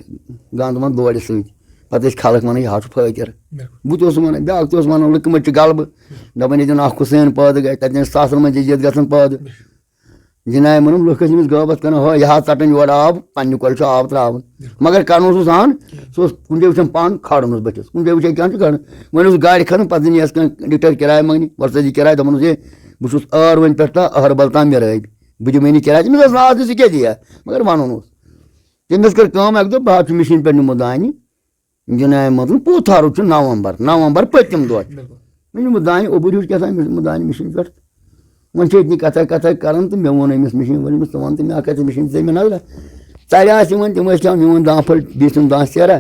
گنٛد ونٛد لورِ سۭتۍ۔ پتہٕ ٲسۍ خلق ونان، "یہِ حظ چھُ فٲطر۔" بِلکُل۔ بہٕ تہِ اوسُس ونان، بیٛاکھ تہِ اوس ونان، لُکہٕ مٔتۍ چھِ غلبہٕ۔ دپان، "ییٚتٮ۪ن اکھ حسین پٲدٕ گژھِ، تتٮ۪ن چھِ ساسن منٛز جدید گژھان پٲدٕ۔" بِلکُل۔ جناب مُرُم، لُکھ ٲسۍ أمِس غٲبت کران، "ہو، یہِ حظ ژٹان یورٕ آب، پننہِ کۄلہِ چھُ آب ترٛاوان۔" بِلکُل۔ مگر کران اوسُس اہن، کِہیٖنۍ۔ سُہ اوس کُنہِ جایہِ وٕچھان پن کھالان اوس بٔٹھِس، کُنہِ جایہِ وٕچھان کینٛہہ چھُ کھالان۔ وۄنۍ اوس گاڑِ کھسان، پتہٕ زِ یہِ ٲس کانٛہہ ڈِٹر کِراے منٛگنہِ، ورسٲزی کِراے، دپان اوس، "ہے، بہٕ چھُس ٲر وۄنۍ پٮ۪ٹھ تہٕ أہربل تام مےٚ رٲوۍ۔" بہٕ دِمے نہٕ کِراے، تٔمِس ٲس راز تہِ، ژٕ کیٛاہ دِیا؟ مگر وَنُن اوس۔ تٔمۍ حظ کٔر کٲم اَکہِ دۄہ، بہٕ حظ چھُس مِشیٖن پٮ۪ٹھ نیوٗمُت دانہِ، جناب مطلب، پوٚت ہرُد چھُ نومبر، نومبر پٔتِم دۄہ چھُ۔ بِلکُل۔ مےٚ نیوٗمُت دانہِ، اوٚبُر ہیوٗ کیٛاہ تام مےٚ نیوٗمُت دانہِ مِشیٖن پٮ۪ٹھ۔ وۄنۍ چھِ أتنی کَتھا کَتھا کَران تہٕ مےٚ ووٚن أمِس مِشیٖن وٲلۍ، أمِس، "ژٕ وَن تہٕ مےٚ اَکھ کَتھ، ژےٚ مِشیٖن دِژے مےٚ نظرہ؟" ژَرِ آسہٕ یِوان، تِم ٲسۍ کھٮ۪وان میون دانہِ پھٔلۍ، بیٚیہِ تِم دانہِ سیرا۔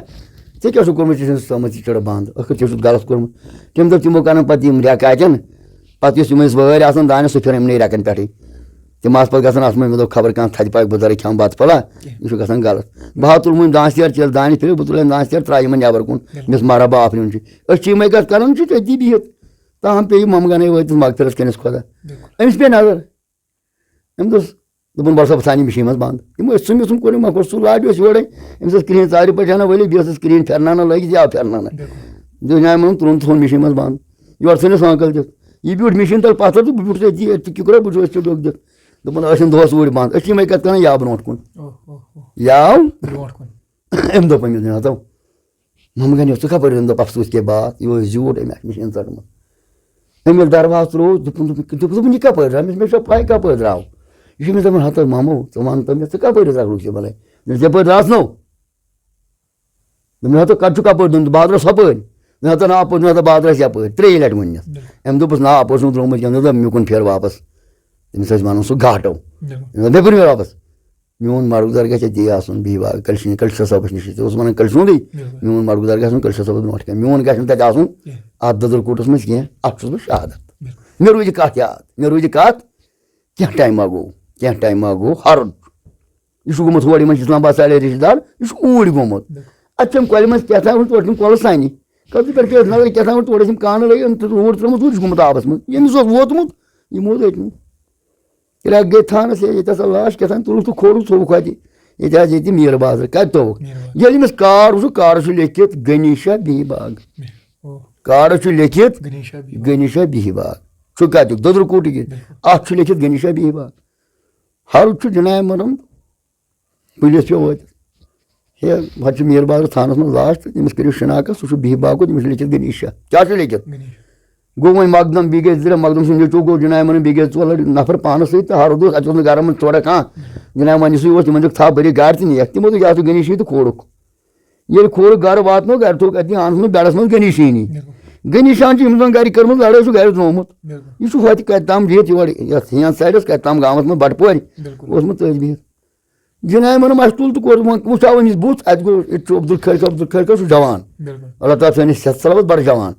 "ژےٚ کیٛاہ چھُکھ کوٚرمُت؟ ژےٚ چھُنہٕ سۄمٕژ یہِ چِڑٕ بنٛد، ٲخٕر ژےٚ چھُتھ غلط کوٚرمُت۔" تٔمۍ دوٚپ، تِمو کَرَن پَتہٕ یِم رٮ۪کہٕ اَتٮ۪ن، پَتہٕ یُس یِم ٲسۍ وٲرۍ آسان دانٮ۪س، سُہ پھِر یِمنٕے رٮ۪کَن پٮ۪ٹھٕے۔ تِم آسہٕ پَتہٕ گژھان اَتھ منٛز، مےٚ دوٚپ، خبر کانٛہہ تھدِ پاکہِ بُزرٕگ کھٮ۪مہٕ بَتہٕ پھوٚلہ، کینٛہہ۔ یہِ چھُ گژھان غلط۔ بہٕ ہا تُلہٕ وۄنۍ دانہِ سیر، ژےٚ ییٚلہِ دانہِ پھِرِ، بہٕ تُلہٕ دانہِ سیر، ترٛاوٕ یِمَن نٮ۪بَر کُن، بِلکُل۔ مےٚ ٲس مَرا بہٕ آفرِیُن چھُ۔ أسۍ چھِ یِمَے کَتھ کَران، چھِ تٔتی بِہِتھ۔ تاہم پیٚیہِ مَمہٕ گَنَے وٲتِتھ مغفرت کٔرِنَس خۄدا۔ بِلکُل۔ أمِس پیٚیہِ نظر۔ أمۍ دوٚپُس، دوٚپُن، "وَلہٕ سا، بہٕ ژھانہِ مِشیٖن منٛز بنٛد۔" یِمو أسۍ ژھُن مےٚ ژھُن کوٚر، یِم کوٚر سُہ لاریو أسۍ یورَے۔ أمِس ٲس کرٛہِنۍ ژارِ پٲٹھۍ ہنا ؤلِتھ، بیٚیہِ ٲسٕس کرٛہِنۍ پھٮ۪رنانا لٲگِتھ، یا پھٮ۪رنانا۔ بِلکُل۔ دُنیا منٛز تُلُن ژھُن مِشیٖن منٛز بنٛد۔ یورٕ ژھٕنِس آنکل دِتھ۔ یہِ بیوٗٹھ مِشیٖن تَل پَتھر تہٕ بہٕ بیوٗٹھُس أتی، أتھۍ کِکرو، بہٕ چھُس أتھۍ سۭتۍ ڈوٚکھ دِتھ۔ دوٚپُن، "ٲسِن دۄہَس اوٗرۍ بنٛد، أسۍ چھِ یِمَے کَتھ کَران یا برونٛٹھ کُن۔" اوہ، اوہ، اوہ۔ یا برونٛٹھ کُن۔ أمۍ دوٚپ أمِس، "نہ، تو مَمہٕ گٔنۍ، ژٕ کَپٲرۍ؟" أمۍ دوٚپ، "اَفسوٗس کے بات، یہِ اوس زیوٗٹھ، أمۍ آسہِ مِشیٖن ژٔٹمٕژ۔" أمۍ ییٚلہِ دروازٕ ترٛوو، دوٚپُن، دوٚپُن، دوٚپُن، "یہِ کَپٲرۍ درٛاو؟" مےٚ چھِ پَے کَپٲرۍ درٛاو۔ یہِ چھُ مےٚ دَپان، "ہَتہٕ حظ مَمو، ژٕ وَن تہٕ مےٚ، ژٕ کَپٲرۍ حظ درٛاوُکھ یہِ بَلَے؟ ژےٚ پٲرۍ درٛاس نو؟" دوٚپُن، "ہَتہٕ کَتہِ چھُ کَپٲرۍ دیُن؟ بہٕ حظ درٛاس ہۄپٲرۍ۔" مےٚ ہَتہٕ نا اَپٲرۍ، مےٚ ہَتہٕ بہٕ حظ درٛاس یَپٲرۍ۔ ترٛیٚیہِ لَٹہِ ووٚن مےٚ۔ بِلکُل۔ أمۍ دوٚپُس، "نا، اَپٲرۍ چھُنہٕ درٛامُت کینٛہہ۔" مےٚ دوٚپ، "مےٚ کُن پھِر واپَس۔" تٔمِس ٲسۍ وَنان سُہ گاٹو۔ بِلکُل۔ مےٚ دوٚپ، "مےٚ پھِر واپَس۔" میون مَرُگ درگاہ چھِ أتی آسُن، بِہِو، کلشن، کلشن صٲبَس نِش۔ ژےٚ اوس وَنان کلشنُدٕے۔ بِلکُل۔ میون مَرُگ درگاہ آسُن کلشن صٲبَس برونٛٹھ کَنہِ۔ میون گژھِ نہٕ تَتہِ آسُن کینٛہہ۔ اَتھ دٔدٕر کوٹَس منٛز کینٛہہ۔ اَتھ چھُس بہٕ شہادت۔ بِلکُل۔ مےٚ روٗز یہِ کَتھ یاد۔ مےٚ روٗز یہِ کَتھ۔ کینٛہہ ٹایما گوٚو۔ کینٛہہ ٹایما گوٚو۔ ہرُد۔ یہِ چھُ گوٚمُت ہورٕ یِمَن چھِ اِسلام آباد سارے رِشتہٕ دار۔ یہِ چھُ اوٗرۍ گوٚمُت۔ بِلکُل۔ اَتہِ چھِ یِم کۄلہِ منٛز کیٛاہ تام وٕچھ، تورٕ چھِ یِم کۄلہٕ سَنہِ۔ کَتھ پٮ۪ٹھ پیٚیَس نظر، کیٛاہ تام وٕچھ، تورٕ ٲسۍ یِم کانہٕ لٲگِتھ، أمۍ تُل روٗد ترٛٲومٕژ، ہُہ چھُ گوٚمُت آبَس منٛز۔ ییٚمِس اوس ووتمُت، یہِ موٗد أتنی۔ ترٛےٚ گٔے تھانَس، ہے، ییٚتہِ ہسا لاش کیٛاہ تام تُلُکھ تہٕ کھولُکھ، تھوٚوُکھ اَتہِ۔ ییٚتہِ حظ ییٚتہِ میٖر بازرٕ۔ کَتہِ تھوٚوُکھ؟ میٖر بازرٕ۔ ییٚلہِ أمِس کارڈ وٕچھُکھ، کارڈَس چھُ لیکھِتھ غنی شاہ بِہِباگ۔ اوہ۔ کارڈَس چھُ لیکھِتھ غنی شاہ بِہِباگ۔ غنی شاہ بِہِباگ۔ چھُ کَتیُک؟ دٔدرٕ کوٹُک یہِ۔ بِلکُل۔ اَتھ چھُ لیکھِتھ غنی شاہ بِہِباگ۔ ہرُد چھُ جناب مُرُم پُلِس پیوٚو وٲتِتھ۔ ہے، ہۄتہِ چھُ میٖر بازرٕ تھانَس منٛز لاش تہٕ تٔمِس کٔرِو شِناخت، سُہ چھُ بِہِباگُک، تٔمِس چھُ لیکھِتھ غنی شاہ۔ کیٛاہ چھُ لیکھِتھ؟ غنی شاہ۔ گوٚو وۄنۍ مقدم، بیٚیہِ گٔے زٕ ترٛےٚ، مقدم سُنٛد نیٚچوٗ گوٚو جناب مُرُم، بیٚیہِ گٔے ژور لڑ-، نفر پانَس سۭتۍ تہٕ ہرُد اوس، اَتہِ اوس نہٕ گرَن منٛز تھوڑا کانٛہہ۔ جناب مُرُم یُسٕے اوس، تِمَن دیُت تھپھ بٔرِتھ گاڑِ تہٕ نِیَکھ۔ تِمو دوٚپ، "یہِ ہسا غنی شاہ" تہٕ کھولُکھ۔ ییٚلہِ کھولُکھ گرٕ واتنوو، گرِ تھوٚوُکھ اَتہِ آنَس منٛز بیڈَس منٛز غنی شیٖنی۔ بِلکُل۔ غنی شاہَن چھِ یِم زَن گرِ کٔرمٕژ لڑٲے، سُہ گرِ درٛامُت۔ بِلکُل۔ یہِ چھُ ہۄتہِ کَتہِ تام بِہِتھ یورٕ یَتھ ہینٛد سایڈَس، کَتہِ تام گامَس منٛز بَٹہٕ پورِ۔ بِلکُل۔ اوسمُت تٔتھۍ بِہِتھ۔ جناب مُرُم اَسہِ تُل تہٕ کوٚر، وۄنۍ وٕچھو أمِس بُتھ، اَتہِ گوٚو، ییٚتہِ چھُ عبدالخٲلق، عبدالخٲلق چھُ جوان۔ بِلکُل۔ اللہ تعالیٰ تھٲینَس صحت سلامت، بَڑٕ جوان۔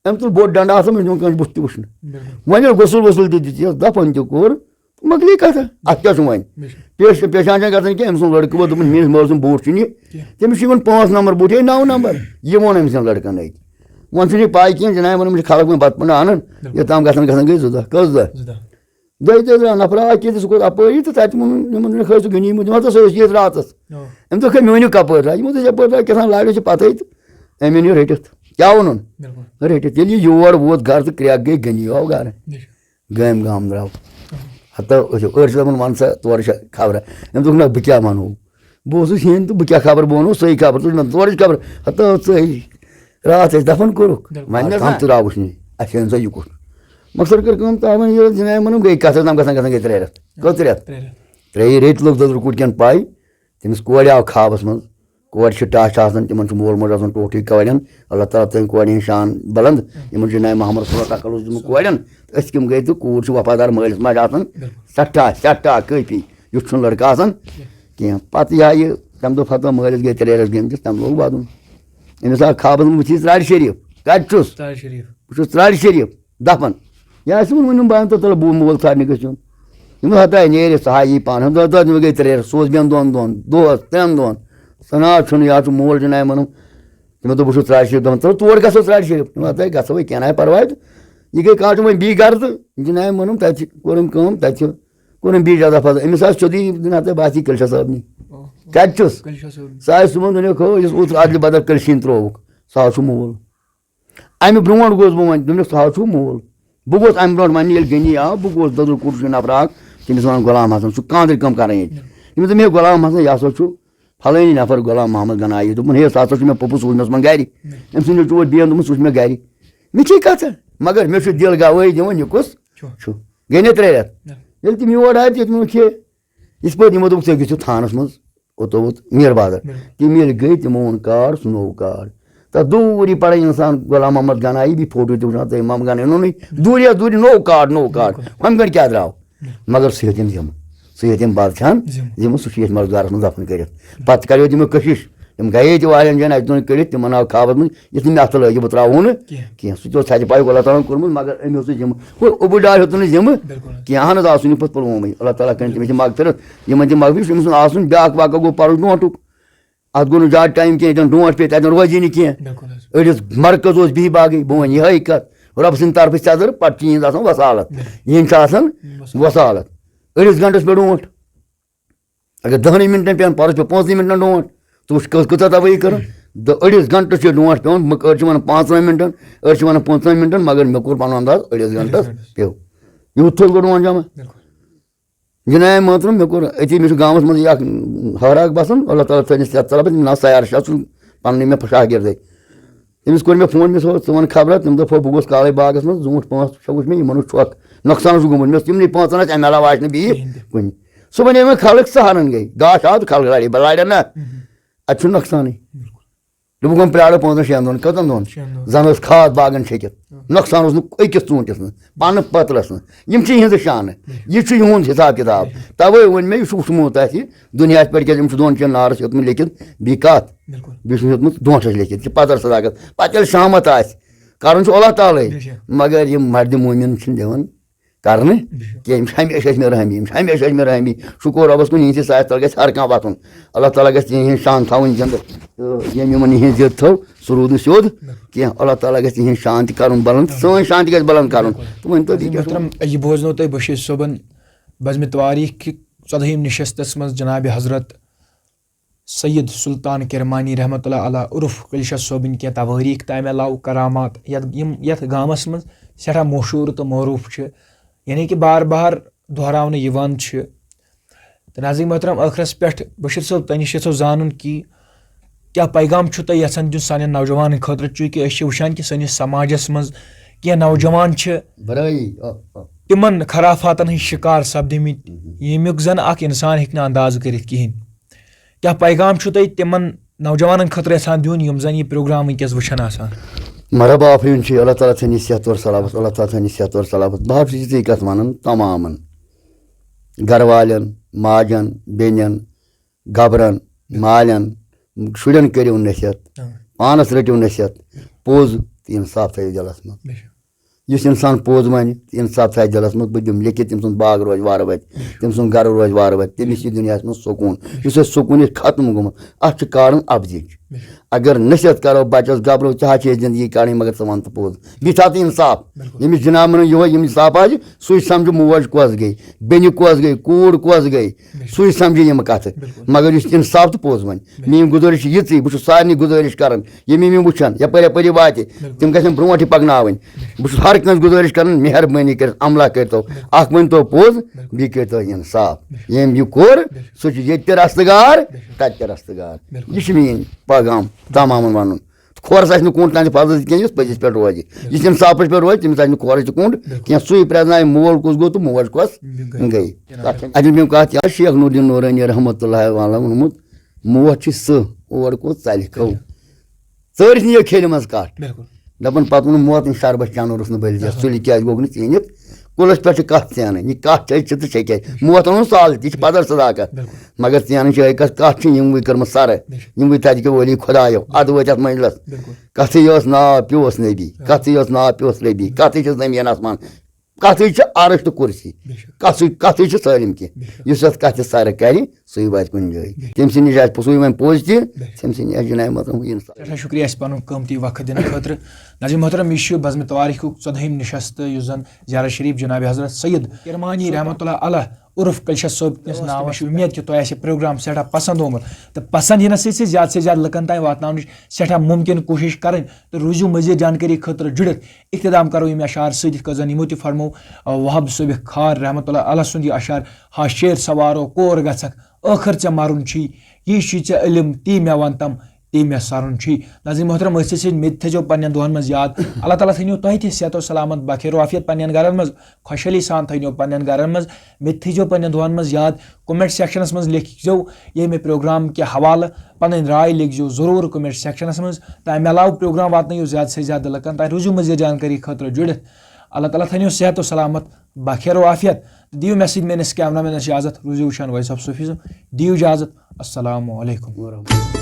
أمۍ تُل بوٚڑ ڈنٛڈٕ آسان، أمِس نیوٗن کٲنٛسہِ بُتھ تہِ وٕچھنہٕ۔ بِلکُل۔ وۄنۍ ییٚلہِ غسل وسل تہِ دیُت یَس، دَفن تہِ کوٚر، مۄکلے کَتھا۔ اَتھ کیٛاہ چھُ وۄنۍ؟ بِلکُل۔ پیش-، پیشان چھَنہٕ گژھان کینٛہہ، أمۍ سُنٛد لڑکہٕ ووت، دوٚپُن، "میٛٲنِس مٲلۍ سُنٛد بوٗٹھ چھُنہٕ یہِ۔" کینٛہہ۔ تٔمِس چھُ یِوان پانٛژھ نمبر بوٗٹھ، ہے، نَو نمبر۔ یہِ ووٚن أمۍ سٕنٛدٮ۪ن لڑکَن أتۍ۔ وۄنۍ چھُنہٕ یہِ پَے کینٛہہ، جناب مُرُم چھِ خلق وۄنۍ بَتہٕ پھوٚلہ اَنان، بِلکُل۔ یوٚتام گژھان گژھان گٔے زٕ دۄہ۔ کٔژ دۄہ؟ زٕ دۄہ۔ دۄیہِ دۄہہِ درٛاو نفرا اَکھ ییٚتہِ، سُہ کوٚر اَپٲری تہٕ تَتہِ ووٚنُن یِمَن، دوٚپُن، "ہے، سُہ غنیٖمت، یِم ہسا سُہ ٲسۍ ییٚتہِ راتَس۔" اَوا۔ أمۍ دوٚپ، "ہے، مےٚ ؤنِو کَپٲرۍ درٛاو؟" یِمو دوٚپ، "یَپٲرۍ درٛاو کیٛاہ تام لارِ، أسۍ چھِ پَتہٕ أتھۍ۔" أمۍ أنۍ یہِ رٔٹِتھ۔ کیٛاہ ووٚنُن؟ بِلکُل۔ رٔٹِتھ۔ ییٚلہِ یہِ یور ووت گرٕ تہٕ کرٛٮ۪کھ گٔے، غنی آو گرٕ۔ بے شک۔ گٲمۍ گام درٛاو۔ اَوا۔ ہتا أسۍ أڑۍ چھِ دَپان، "وَن سا، تورٕ چھا خبرا؟" أمۍ دوٚپ، "نہ، بہٕ کیٛاہ وَنو؟ بہٕ اوسُس ہیٚنۍ تہٕ بہٕ کیٛاہ خبر، بہٕ وَنو سۄے خبر، ژٕ وَن تورٕچ خبر، ہتا ژٕے۔" راتھ ٲسۍ دفن کوٚرُکھ، بِلکُل۔ وۄنۍ نہ آز تام حظ تہِ نہ۔ درٛاوُس نہٕ۔ اَسہِ أنۍ سا یہِ کُٹھ؟ مۄخصر کٔر کٲم، تاوَن ییٚلہِ جناب مَنُم گٔے کَتھ حظ، تام گژھان گژھان گٔے ترٛےٚ رٮ۪تھ۔ کٔژ رٮ۪تھ؟ ترٛےٚ رٮ۪تھ۔ ترٛیٚیہِ ریٚتۍ لوٚگ دۄدرٕ کُٹھ کٮ۪ن پَے۔ تٔمِس کورِ آو خابَس منٛز۔ کورِ چھِ ٹَچھ آسان، تِمَن چھُ مول موج آسان ٹوٹھٕے کورٮ۪ن۔ اللہ تعالیٰ تھٲیِن کورِ ہِنٛز شان بُلنٛد۔ یِمَن چھُ ناوِ محمد رسول اللہ تَکَلُس دیُتمُت کورٮ۪ن۔ تہٕ أسۍ کَم گٔے تہٕ کوٗر چھِ وفادار مٲلِس ماجہِ آسان۔ بِلکُل۔ سٮ۪ٹھاہ، سٮ۪ٹھاہ کٲفی۔ یُتھ چھُنہٕ لڑکہٕ آسان کینٛہہ۔ کینٛہہ۔ پَتہٕ یہِ آیہِ، تَمہِ دۄہ پَتہٕ مٲلِس گٔے ترٛےٚ رٮ۪تھ گٔمتِس، تَمہِ لوگ وَدُن۔ أمِس آو خابَس منٛز وٕچھِتھ ژرارِ شریٖف۔ کَتہِ چھُس؟ ژرارِ شریٖف۔ بہٕ چھُس ژرارِ شریٖف دَفن۔ یہِ آسہِ وۄنۍ ؤنِو بہٕ اَنہٕ تہٕ تَلہٕ بہٕ مول ژھانٛڈنہِ گٔژھِن۔ یِم ہَتاے نیرِ، سُہ ہا یی پانہٕ۔ ہَتہٕ دۄہ دۄہ گٔے ترٛےٚ رٮ۪تھ، سُہ اوس بیٚن دۄن دۄہَن، دۄہَس، ترٛٮ۪ن دۄہَن۔ سُہ نہ حظ چھُنہٕ، یہِ حظ چھُ مول جناب وَنُن۔ تِمو دوٚپ، بہٕ چھُس ژرارِ شریٖف دَپان، ژٕ تور گژھو ژرارِ شریٖف۔ تِمو ہَتاے گژھو وۄنۍ، کینٛہہ نہ پَرواے تہٕ۔ یہِ گٔے کَتھ، وۄنۍ بیٚیہِ گَرٕ تہٕ جناب وَنُن، تَتہِ چھِ کوٚر أمۍ کٲم، تَتہِ چھِ کوٚر أمۍ بیٚیہِ جگہ فضل۔ أمِس آسہِ سیوٚدُے نَتہٕ باسہِ یہِ کٔلۍ چھا صٲبنی۔ کَتہِ چھُس؟ کٔلۍ چھا صٲبنی۔ سُہ آسہِ صُبحن دُنیا کھو، یُس اوترٕ اَدلہِ بدل کٔلۍ شیٖن ترٛووُکھ، سُہ حظ چھُ مول۔ اَمہِ برونٛٹھ گوس بہٕ وۄنۍ، دوٚپمَس، سُہ حظ چھُ مول۔ بہٕ گوس اَمہِ برونٛٹھ وَننہِ، ییٚلہِ غنی آو، بہٕ گوس دۄدُر کوٚٹ چھُ نفرا اکھ، تٔمِس وَنان غلام حسن، سُہ کانٛدٕرۍ کٲم کَران ییٚتہِ۔ تٔمِس دوٚپ مےٚ، غلام حسن، یہِ ہسا چھُ فلٲنی نفر غلام محمد گنایی۔ دوٚپُن، ہے، سُہ ہسا چھُ مےٚ پوٚپُس، سوٗز مےٚ صُبحن گرِ۔ أمۍ سٕنٛدِ چوٹ بیٚیَن دوٚپمُت، سُہ چھُ مےٚ گرِ۔ مےٚ چھے کَتھٕ، مگر مےٚ چھُ دِل گوٲہی دِوان، یہِ کُس چھُ۔ چھُ۔ گٔے نہ ترٛےٚ رٮ۪تھ۔ نہ۔ ییٚلہِ تِم یور آے، تِمو کھے۔ یِتھ پٲٹھۍ یِمو دوٚپُکھ، ژٕ گٔژھِو تھانَس منٛز، اوٚت ووت میر بازر۔ بِلکُل۔ تِم ییٚلہِ گٔے، تِمو اوٚن کارڈ، سُہ نوٚو کارڈ۔ تَتھ دوٗری پَران اِنسان غلام محمد گنایی، بیٚیہِ فوٹو تہِ وٕچھان، تٔمۍ محمد گنایی نوٚنُے۔ دوٗری یَتھ دوٗری نوٚو کارڈ، نوٚو کارڈ۔ بِلکُل۔ ہُمہِ گَرِ کیٛاہ درٛاو؟ مگر سُہ ہیوٚت أمۍ ذِمہٕ۔ سُہ ہیوٚت أمۍ بَتہٕ کھٮ۪ن بِلکُل۔ ذِمہٕ، سُہ چھُ ییٚتھۍ مَرٕد گَرَس منٛز دَفَن کٔرِتھ۔ پَتہٕ کَریو تِمو کٔشِش۔ تِم گٔیے تہِ واریاہَن جایَن، اَتہِ تُہُنٛد کٔڑِتھ، تِمَن آو خابَس منٛز، یُتھ نہٕ مےٚ اَتھٕ لٲگِو، بہٕ ترٛاوہو نہٕ کینٛہہ۔ کینٛہہ۔ سُہ تہِ اوس ژھَتہِ پَیُک اللہ تعالیٰ ہَن کوٚرمُت، مگر أمۍ اوس سُہ ذِمہٕ۔ ہُہ ابوٗ ڈار ہیوٚت نہٕ ذِمہٕ بِلکُل حظ۔ کینٛہہ۔ اَہَن حظ، آ، سُہ نیوٗ پَتہٕ پُلوومٕے۔ اللہ تعالیٰ کَرِ تٔمِس یہِ مغفرت۔ یِمَن تہِ مغفرت، یُس أمۍ سُنٛد آسُن بیٛاکھ واقعہ گوٚو پَرُس برونٛٹھُک۔ اَتھ گوٚو نہٕ زیادٕ ٹایم کینٛہہ، ییٚتٮ۪ن ڈونٛٹھ پیٚیہِ، تَتٮ۪ن روزی نہٕ کینٛہہ۔ بِلکُل حظ۔ أڑِس مرکز اوس بِہِتھ باغٕے، بہٕ وَنہٕ یِہوٚے کَتھ، رۄبہٕ سٕنٛدِ طرفہٕ چھِ ژےٚ ضوٚرَتھ، پَتہٕ چٲنۍ آسان وصالت۔ بِلکُل۔ یِہِنٛدۍ چھِ آسان وصالت۔ وصالت۔ أڑِس گھنٹَس پٮ۪ٹھ ڈونٛٹھ۔ اگر دَہنٕے مِنٹَن پٮ۪ن، پَرُس پٮ۪و پانٛژنٕے مِنٹَن ڈونٛٹھ۔ ژٕ وٕچھ کٔژ-، کٔژاہ تَبٲہی کٔرٕن۔ دَ-، أڑِس گھنٹَس چھِ ڈونٛٹھ پٮ۪وان، مہٕ-، أڑۍ چھِ وَنان پانٛژَن مِنٹَن، أڑۍ چھِ وَنان پانٛژَن مِنٹَن، مگر مےٚ کوٚر پَنُن انداز أڑِس گھنٹَس أڑِس گھنٹَس۔ پٮ۪و۔ یوٗت تھوٚد گوٚو ڈونٛٹھ جمع۔ بِلکُل۔ جناب محترم، مےٚ کوٚر أتی، مےٚ چھُ گامَس منٛز یہِ اَکھ ہٲرٕ اَکھ بَسان، اللہ تعالیٰ تھٲینَس یَتھ طلبَس، ناو سیار شاہ، سُہ پَنُن مےٚ شاگِردَے۔ تٔمِس کوٚر مےٚ فون، مےٚ دوٚپُس، ژٕ وَن خبرا؟ تٔمۍ دوٚپ، ہو، بہٕ گوس کالے باغَس منٛز، زوٗٹھ پانٛژھ شےٚ وٕچھ مےٚ، یِمَن اوس چھۄکھ، نۄقصان اوسُکھ گوٚمُت۔ مےٚ اوس تِمنٕے پانٛژَن اَتھِ اَمہِ علاوٕ آسہِ نہٕ بیٚیہِ کِہیٖنۍ تہِ۔ کُنہِ۔ صُبحن ییٚلہِ وۄنۍ خلق سہارن گٔے، گاسہٕ آو تہٕ خلق لڑے، بہٕ لڑن نہ۔ مہم۔ اَتہِ چھُ نۄقصانٕے۔ بِلکُل۔ دوٚپُکھ، وۄنۍ پرٛارو پانٛژَن شٮ۪ن دۄہَن، کٔژَن دۄہَن؟ شٮ۪ن دۄہَن۔ زَن ٲس کھاد باغَن چھٔکِتھ۔ آ۔ نۄقصان اوس نہٕ أکِس ژوٗنٛٹھِس نہٕ، پَنہٕ پٔتلَس نہٕ۔ یِم چھِ یِہِنٛزٕ شانہٕ۔ بِلکُل۔ یہِ چھُ یِہُنٛد حِساب کِتاب۔ بِلکُل۔ تَوَے ووٚن مےٚ، یہِ چھُ وُچھمُت اَسہِ دُنیاہَس پٮ۪ٹھ، کیٛازِ أمۍ چھُ دۄن جایَن نارَس ہیوٚتمُت لیٚکھِتھ بیٚیہِ کَتھ۔ بِلکُل۔ بیٚیہِ چھُ ہیوٚتمُت ڈونٛٹھَس لیٚکھِتھ، یہِ چھِ پَتَر صداقت۔ پَتہٕ ییٚلہِ شامَتھ آسہِ، کَرُن چھُ اللہ تعالیٰ۔ بے شک۔ مگر یِم مَردِ مومِن چھِنہٕ دِوان کرنہٕ بے شک۔ کینٛہہ۔ یِم چھِ ہمیشہِ ٲسۍ مےٚ رحمی، یِم چھِ ہمیشہِ ٲسۍ مےٚ رحمی۔ شُکُر رۄبَس کُن، یِہِنٛدِ سایہِ تَل گژھِ ہر کانٛہہ وَتھُن۔ اللہ تعالیٰ گژھِ یِہِنٛز شان تھاوٕنۍ زِنٛدٕ۔ تہٕ ییٚمۍ یِمَن یِہِنٛز ضِد تھٲو، سُہ روٗد نہٕ سیوٚد کینٛہہ۔ اللہ تعاٰعلیٰ گژھِ یِہِنٛز شان تہِ کَرُن بُلنٛد، سٲنۍ شان تہِ گژھِ بُلنٛد کَرُن۔ تہٕ ؤنۍ تو بیٚیہِ کیٛاہ چھُ وَنُن؟ محترم، یہِ بوزنو تۄہہِ بشیٖر صٲبَن بزمِ تواریٖخ کہِ ژۄدہٲیِم نشستَس منٛز جناب حضرت سید سلطان کرمانی رحمتہ اللہ علیہ عرف کلشہ صٲبٕنۍ کینٛہہ توٲریٖخ تہٕ اَمہِ علاوٕ کرامات، یَتھ، یِم یَتھ گامَس منٛز سٮ۪ٹھاہ مشہوٗر تہٕ معروٗف چھِ، یعنی کہِ بار بار دۄہراونہٕ یِوان چھِ۔ تہٕ ناظرین محترم، ٲخرَس پٮ۪ٹھ بشیٖر صٲب، تۄہہِ نِش یَژھو زانُن کہِ کیٛاہ پیغام چھُ تۄہہِ یَژھان دیُن سانٮ۪ن نوجوانَن خٲطرٕ، چوٗنٛکہِ أسۍ چھِ وٕچھان کہِ سٲنِس سماجَس منٛز کینٛہہ نوجوان چھِ، برٲیی، آ، آ۔ تِمَن خرافاتَن ہٕنٛدۍ شِکار سپدیمٕتۍ، مہم۔ ییٚمیُک زَن اَکھ اِنسان ہیٚکہِ نہٕ انداز کٔرِتھ کِہیٖنۍ۔ کیٛاہ پیغام چھُو تۄہہِ تِمن نوجوانن خٲطرٕ یژھان دیُن، یِم زن یہِ پروگرام وٕنکیٚس وٕچھان آسان؟ مرحبا، آفریٖن چھُ، اللہ تعالیٰ تھٲینی صحت اور سلامت، اللہ تعالیٰ تھٲینی صحت اور سلامت۔ بہٕ حظ چھُس یِژٕے کتھ ونان تمامن گرٕ والٮ۪ن، ماجن، بیٚنٮ۪ن، گبرن، مالٮ۪ن، شُرٮ۪ن کٔرِو نصیحت، آ۔ پانس رٔٹِو نصیحت، پوٚز تہٕ انصاف تھٲیِو دِلس منٛز۔ بے شک۔ یُس اِنسان پوٚز وَنہِ، اِنصاف تھایہِ دِلَس منٛز، بہٕ دِمہٕ لیٚکھِتھ، تٔمۍ سُنٛد باغ روزِ وارٕ وَتہِ، تٔمۍ سُنٛد گَرٕ روزِ وارٕ وَتہِ، تٔمِس یی دُنیاہَس منٛز سکوٗن۔ یُس اَسہِ سکوٗن یہِ ختم گوٚمُت، اَتھ چھُ کارَن اَپزِچ۔ اگر نصیحت کَرو بَچَس، گَبرو، ژےٚ حظ چھے زِندگی کَڑٕنۍ، مگر ژٕ وَن تہٕ پوٚز۔ بیٚیہِ تھاو تہٕ اِنصاف۔ بِلکُل۔ ییٚمِس جِناب وَنو یِہوٚے، ییٚمِس اِنصاف آسہِ، سُے سَمجھِ موج کۄس گٔے، بیٚنہِ کۄس گٔے، کوٗر کۄس گٔے، بِلکُل۔ سُے سَمجھِ یِم کَتھٕ۔ بِلکُل۔ مگر یُس اِنصاف تہٕ پوٚز وَنہِ۔ بِلکُل۔ میٛٲنۍ گُزٲرِش چھِ یِژٕے، بہٕ چھُس سارنٕے گُزٲرِش کَران، یِم یِم یِم وٕچھن یپٲرۍ یپٲرۍ یہِ واتہِ، بِلکُل۔ تِم گژھن برونٛٹھ یہِ پکناوٕنۍ۔ بِلکُل۔ بہٕ چھُس ہر کٲنٛسہِ گُزٲرِش کران، مہربٲنی کٔرِتھ عملہ کٔرۍتو۔ بِلکُل۔ اکھ ؤنۍتو پوٚز، بِلکُل۔ بیٚیہِ کٔرۍتو انصاف۔ بِلکُل۔ ییٚمۍ یہِ کوٚر، بِلکُل۔ سُہ چھُ ییٚتہِ تہِ رستہٕ گار، بِلکُل۔ تتہِ تہِ رستہٕ گار۔ بِلکُل۔ یہِ چھُ میٛٲنۍ پیغام تمامن ونُن۔ کھورس آسہِ نہٕ کوٚنٛڈ تانۍ حفاظت کینٛہہ، یُس پٔزِس پٮ۪ٹھ روزِ۔ یُس اِنصافس پٮ۪ٹھ روزِ، تٔمِس آسہِ نہٕ کھورس تہِ کوٚنٛڈ کینٛہہ۔ سُے پرٛزناوِ مول کُس گوٚو تہٕ موج کۄس گٔے۔ تتھ چھِ اَتہِ مےٚ کتھ یاد، شیخ نوردین نورانی رحمتہ اللہ علیہ ووٚنمُت، موت چھِ سٕہہ، اور کوٚت ژَلہِ کھو۔ ژٲرِس نِیو کھیلہِ منٛز کَٹھ۔ بِلکُل۔ دَپان پَتہٕ ووٚن موتٕنۍ شربت چٮ۪نہٕ روٚس نہٕ بٔلۍ زِ بِلکُل۔ سُلہِ کیٛازِ گوٚو نہٕ ژیٖنِتھ؟ کُلس پٮ۪ٹھ چھِ کَتھ ژینٕنۍ، یہِ کَتھ چھِ أسۍ ژٕ تہِ چھے کیٛازِ؟ موت وَنُن سہل، تہِ چھِ پَدر صداقت۔ بِلکُل۔ مگر ژینٕنۍ چھِ أکِس کَتھ چھِ یِموٕے کٔرمٕژ سَرٕ، بِلکُل۔ یِموٕے تَتہِ کیو ؤلی خۄدایو، اَدٕ وٲتۍ اَتھ مٔنٛزلَس۔ بِلکُل۔ کَتھٕے یوت ناو پیوس نبی، آ۔ کَتھٕے یوت ناو پیوس ربی، کَتھٕے چھِ زٔمیٖن آسمان، کَتھٕے چھِ عرش تہٕ کُرسی، بے شک۔ کَتھٕے، کَتھٕے چھِ سٲلِم کینٛہہ۔ بے شک۔ یُس یَتھ کَتھِ سَرٕ کَرِ، سُے واتہِ کُنہِ جایہِ۔ بے شک۔ تٔمۍ سٕنٛدِ نِش آسہِ پوٚزُے وۄنۍ پوٚز تہِ، بے شک۔ تٔمۍ سٕنٛدِ نِش آسہِ جناب محترم یہِ اِنسان۔ سٮ۪ٹھاہ شُکریہ اَسہِ پَنُن قۭمتی وقت دِنہٕ خٲطرٕ۔ ناظرین محترم، یہِ چھُ بزمِ توٲریٖخُک ژۄدہٲیِم نِشست، یُس زَن زیارت شریف جناب حضرت سید کرمانی رحمتہ اللہ علیہ عرف کلشہ صٲب کِس ناوَس۔ مےٚ چھِ اُمید کہِ تۄہہِ آسہِ یہِ پروگرام سٮ۪ٹھاہ پسنٛد آمُت۔ تہٕ پسنٛد یِنَس سۭتۍ سۭتۍ زیادٕ سے زیادٕ لُکَن تام واتناونٕچ سٮ۪ٹھاہ مُمکِن کوٗشِش کَرٕنۍ۔ تہٕ روٗزِو مزید جانکٲری خٲطرٕ جُڑِتھ۔ اختتام کرو ییٚمہِ اشعار سۭتۍ، یِتھ کٔنۍ زن یِمو تہِ فرموو، آ، وہاب صٲبِ خار رحمتہ اللہ علیہ سُنٛد یہِ اشعار، ہا شیر سوارو کور گژھکھ، ٲخر ژےٚ مرُن چھُے، یی چھُے ژےٚ علم، تی مےٚ ون تم، تی مےٚ سرُن چھُے۔ ناظرین محترم، أتھۍ سۭتۍ سۭتۍ مےٚ تہِ تھٲیزیو پننٮ۪ن دُعن منٛز یاد۔ اللہ تعالیٰ تھٲینو تۄہہِ تہِ صحت و سلامت، بخیر و عافیت پننٮ۪ن گرن منٛز، خۄشحٲلی سان تھٲینو پننٮ۪ن گرن منٛز۔ مےٚ تہِ تھٲیزیو پننٮ۪ن دُعن منٛز یاد۔ Comment sectionس منٛز لیکھزیو ییٚمہِ پروگرام کہِ حوالہٕ پنٕنۍ راے، لیکھزیو ضروٗر comment sectionس منٛز۔ تہٕ امہِ علاوٕ پروگرام واتنٲیِو زیادٕ سے زیادٕ لُکن تام۔ روٗزِو مزید جانکٲری خٲطرٕ جُڑِتھ۔ اللہ تعالیٰ تھٲینو صحت و سلامت، بخیر و عافیت۔ تہٕ دِیِو مےٚ سۭتۍ میٲنِس cameramanس اجازت۔ روٗزِو وٕچھان Voice of Sufism۔ دِیِو اجازت۔ السلام علیکم۔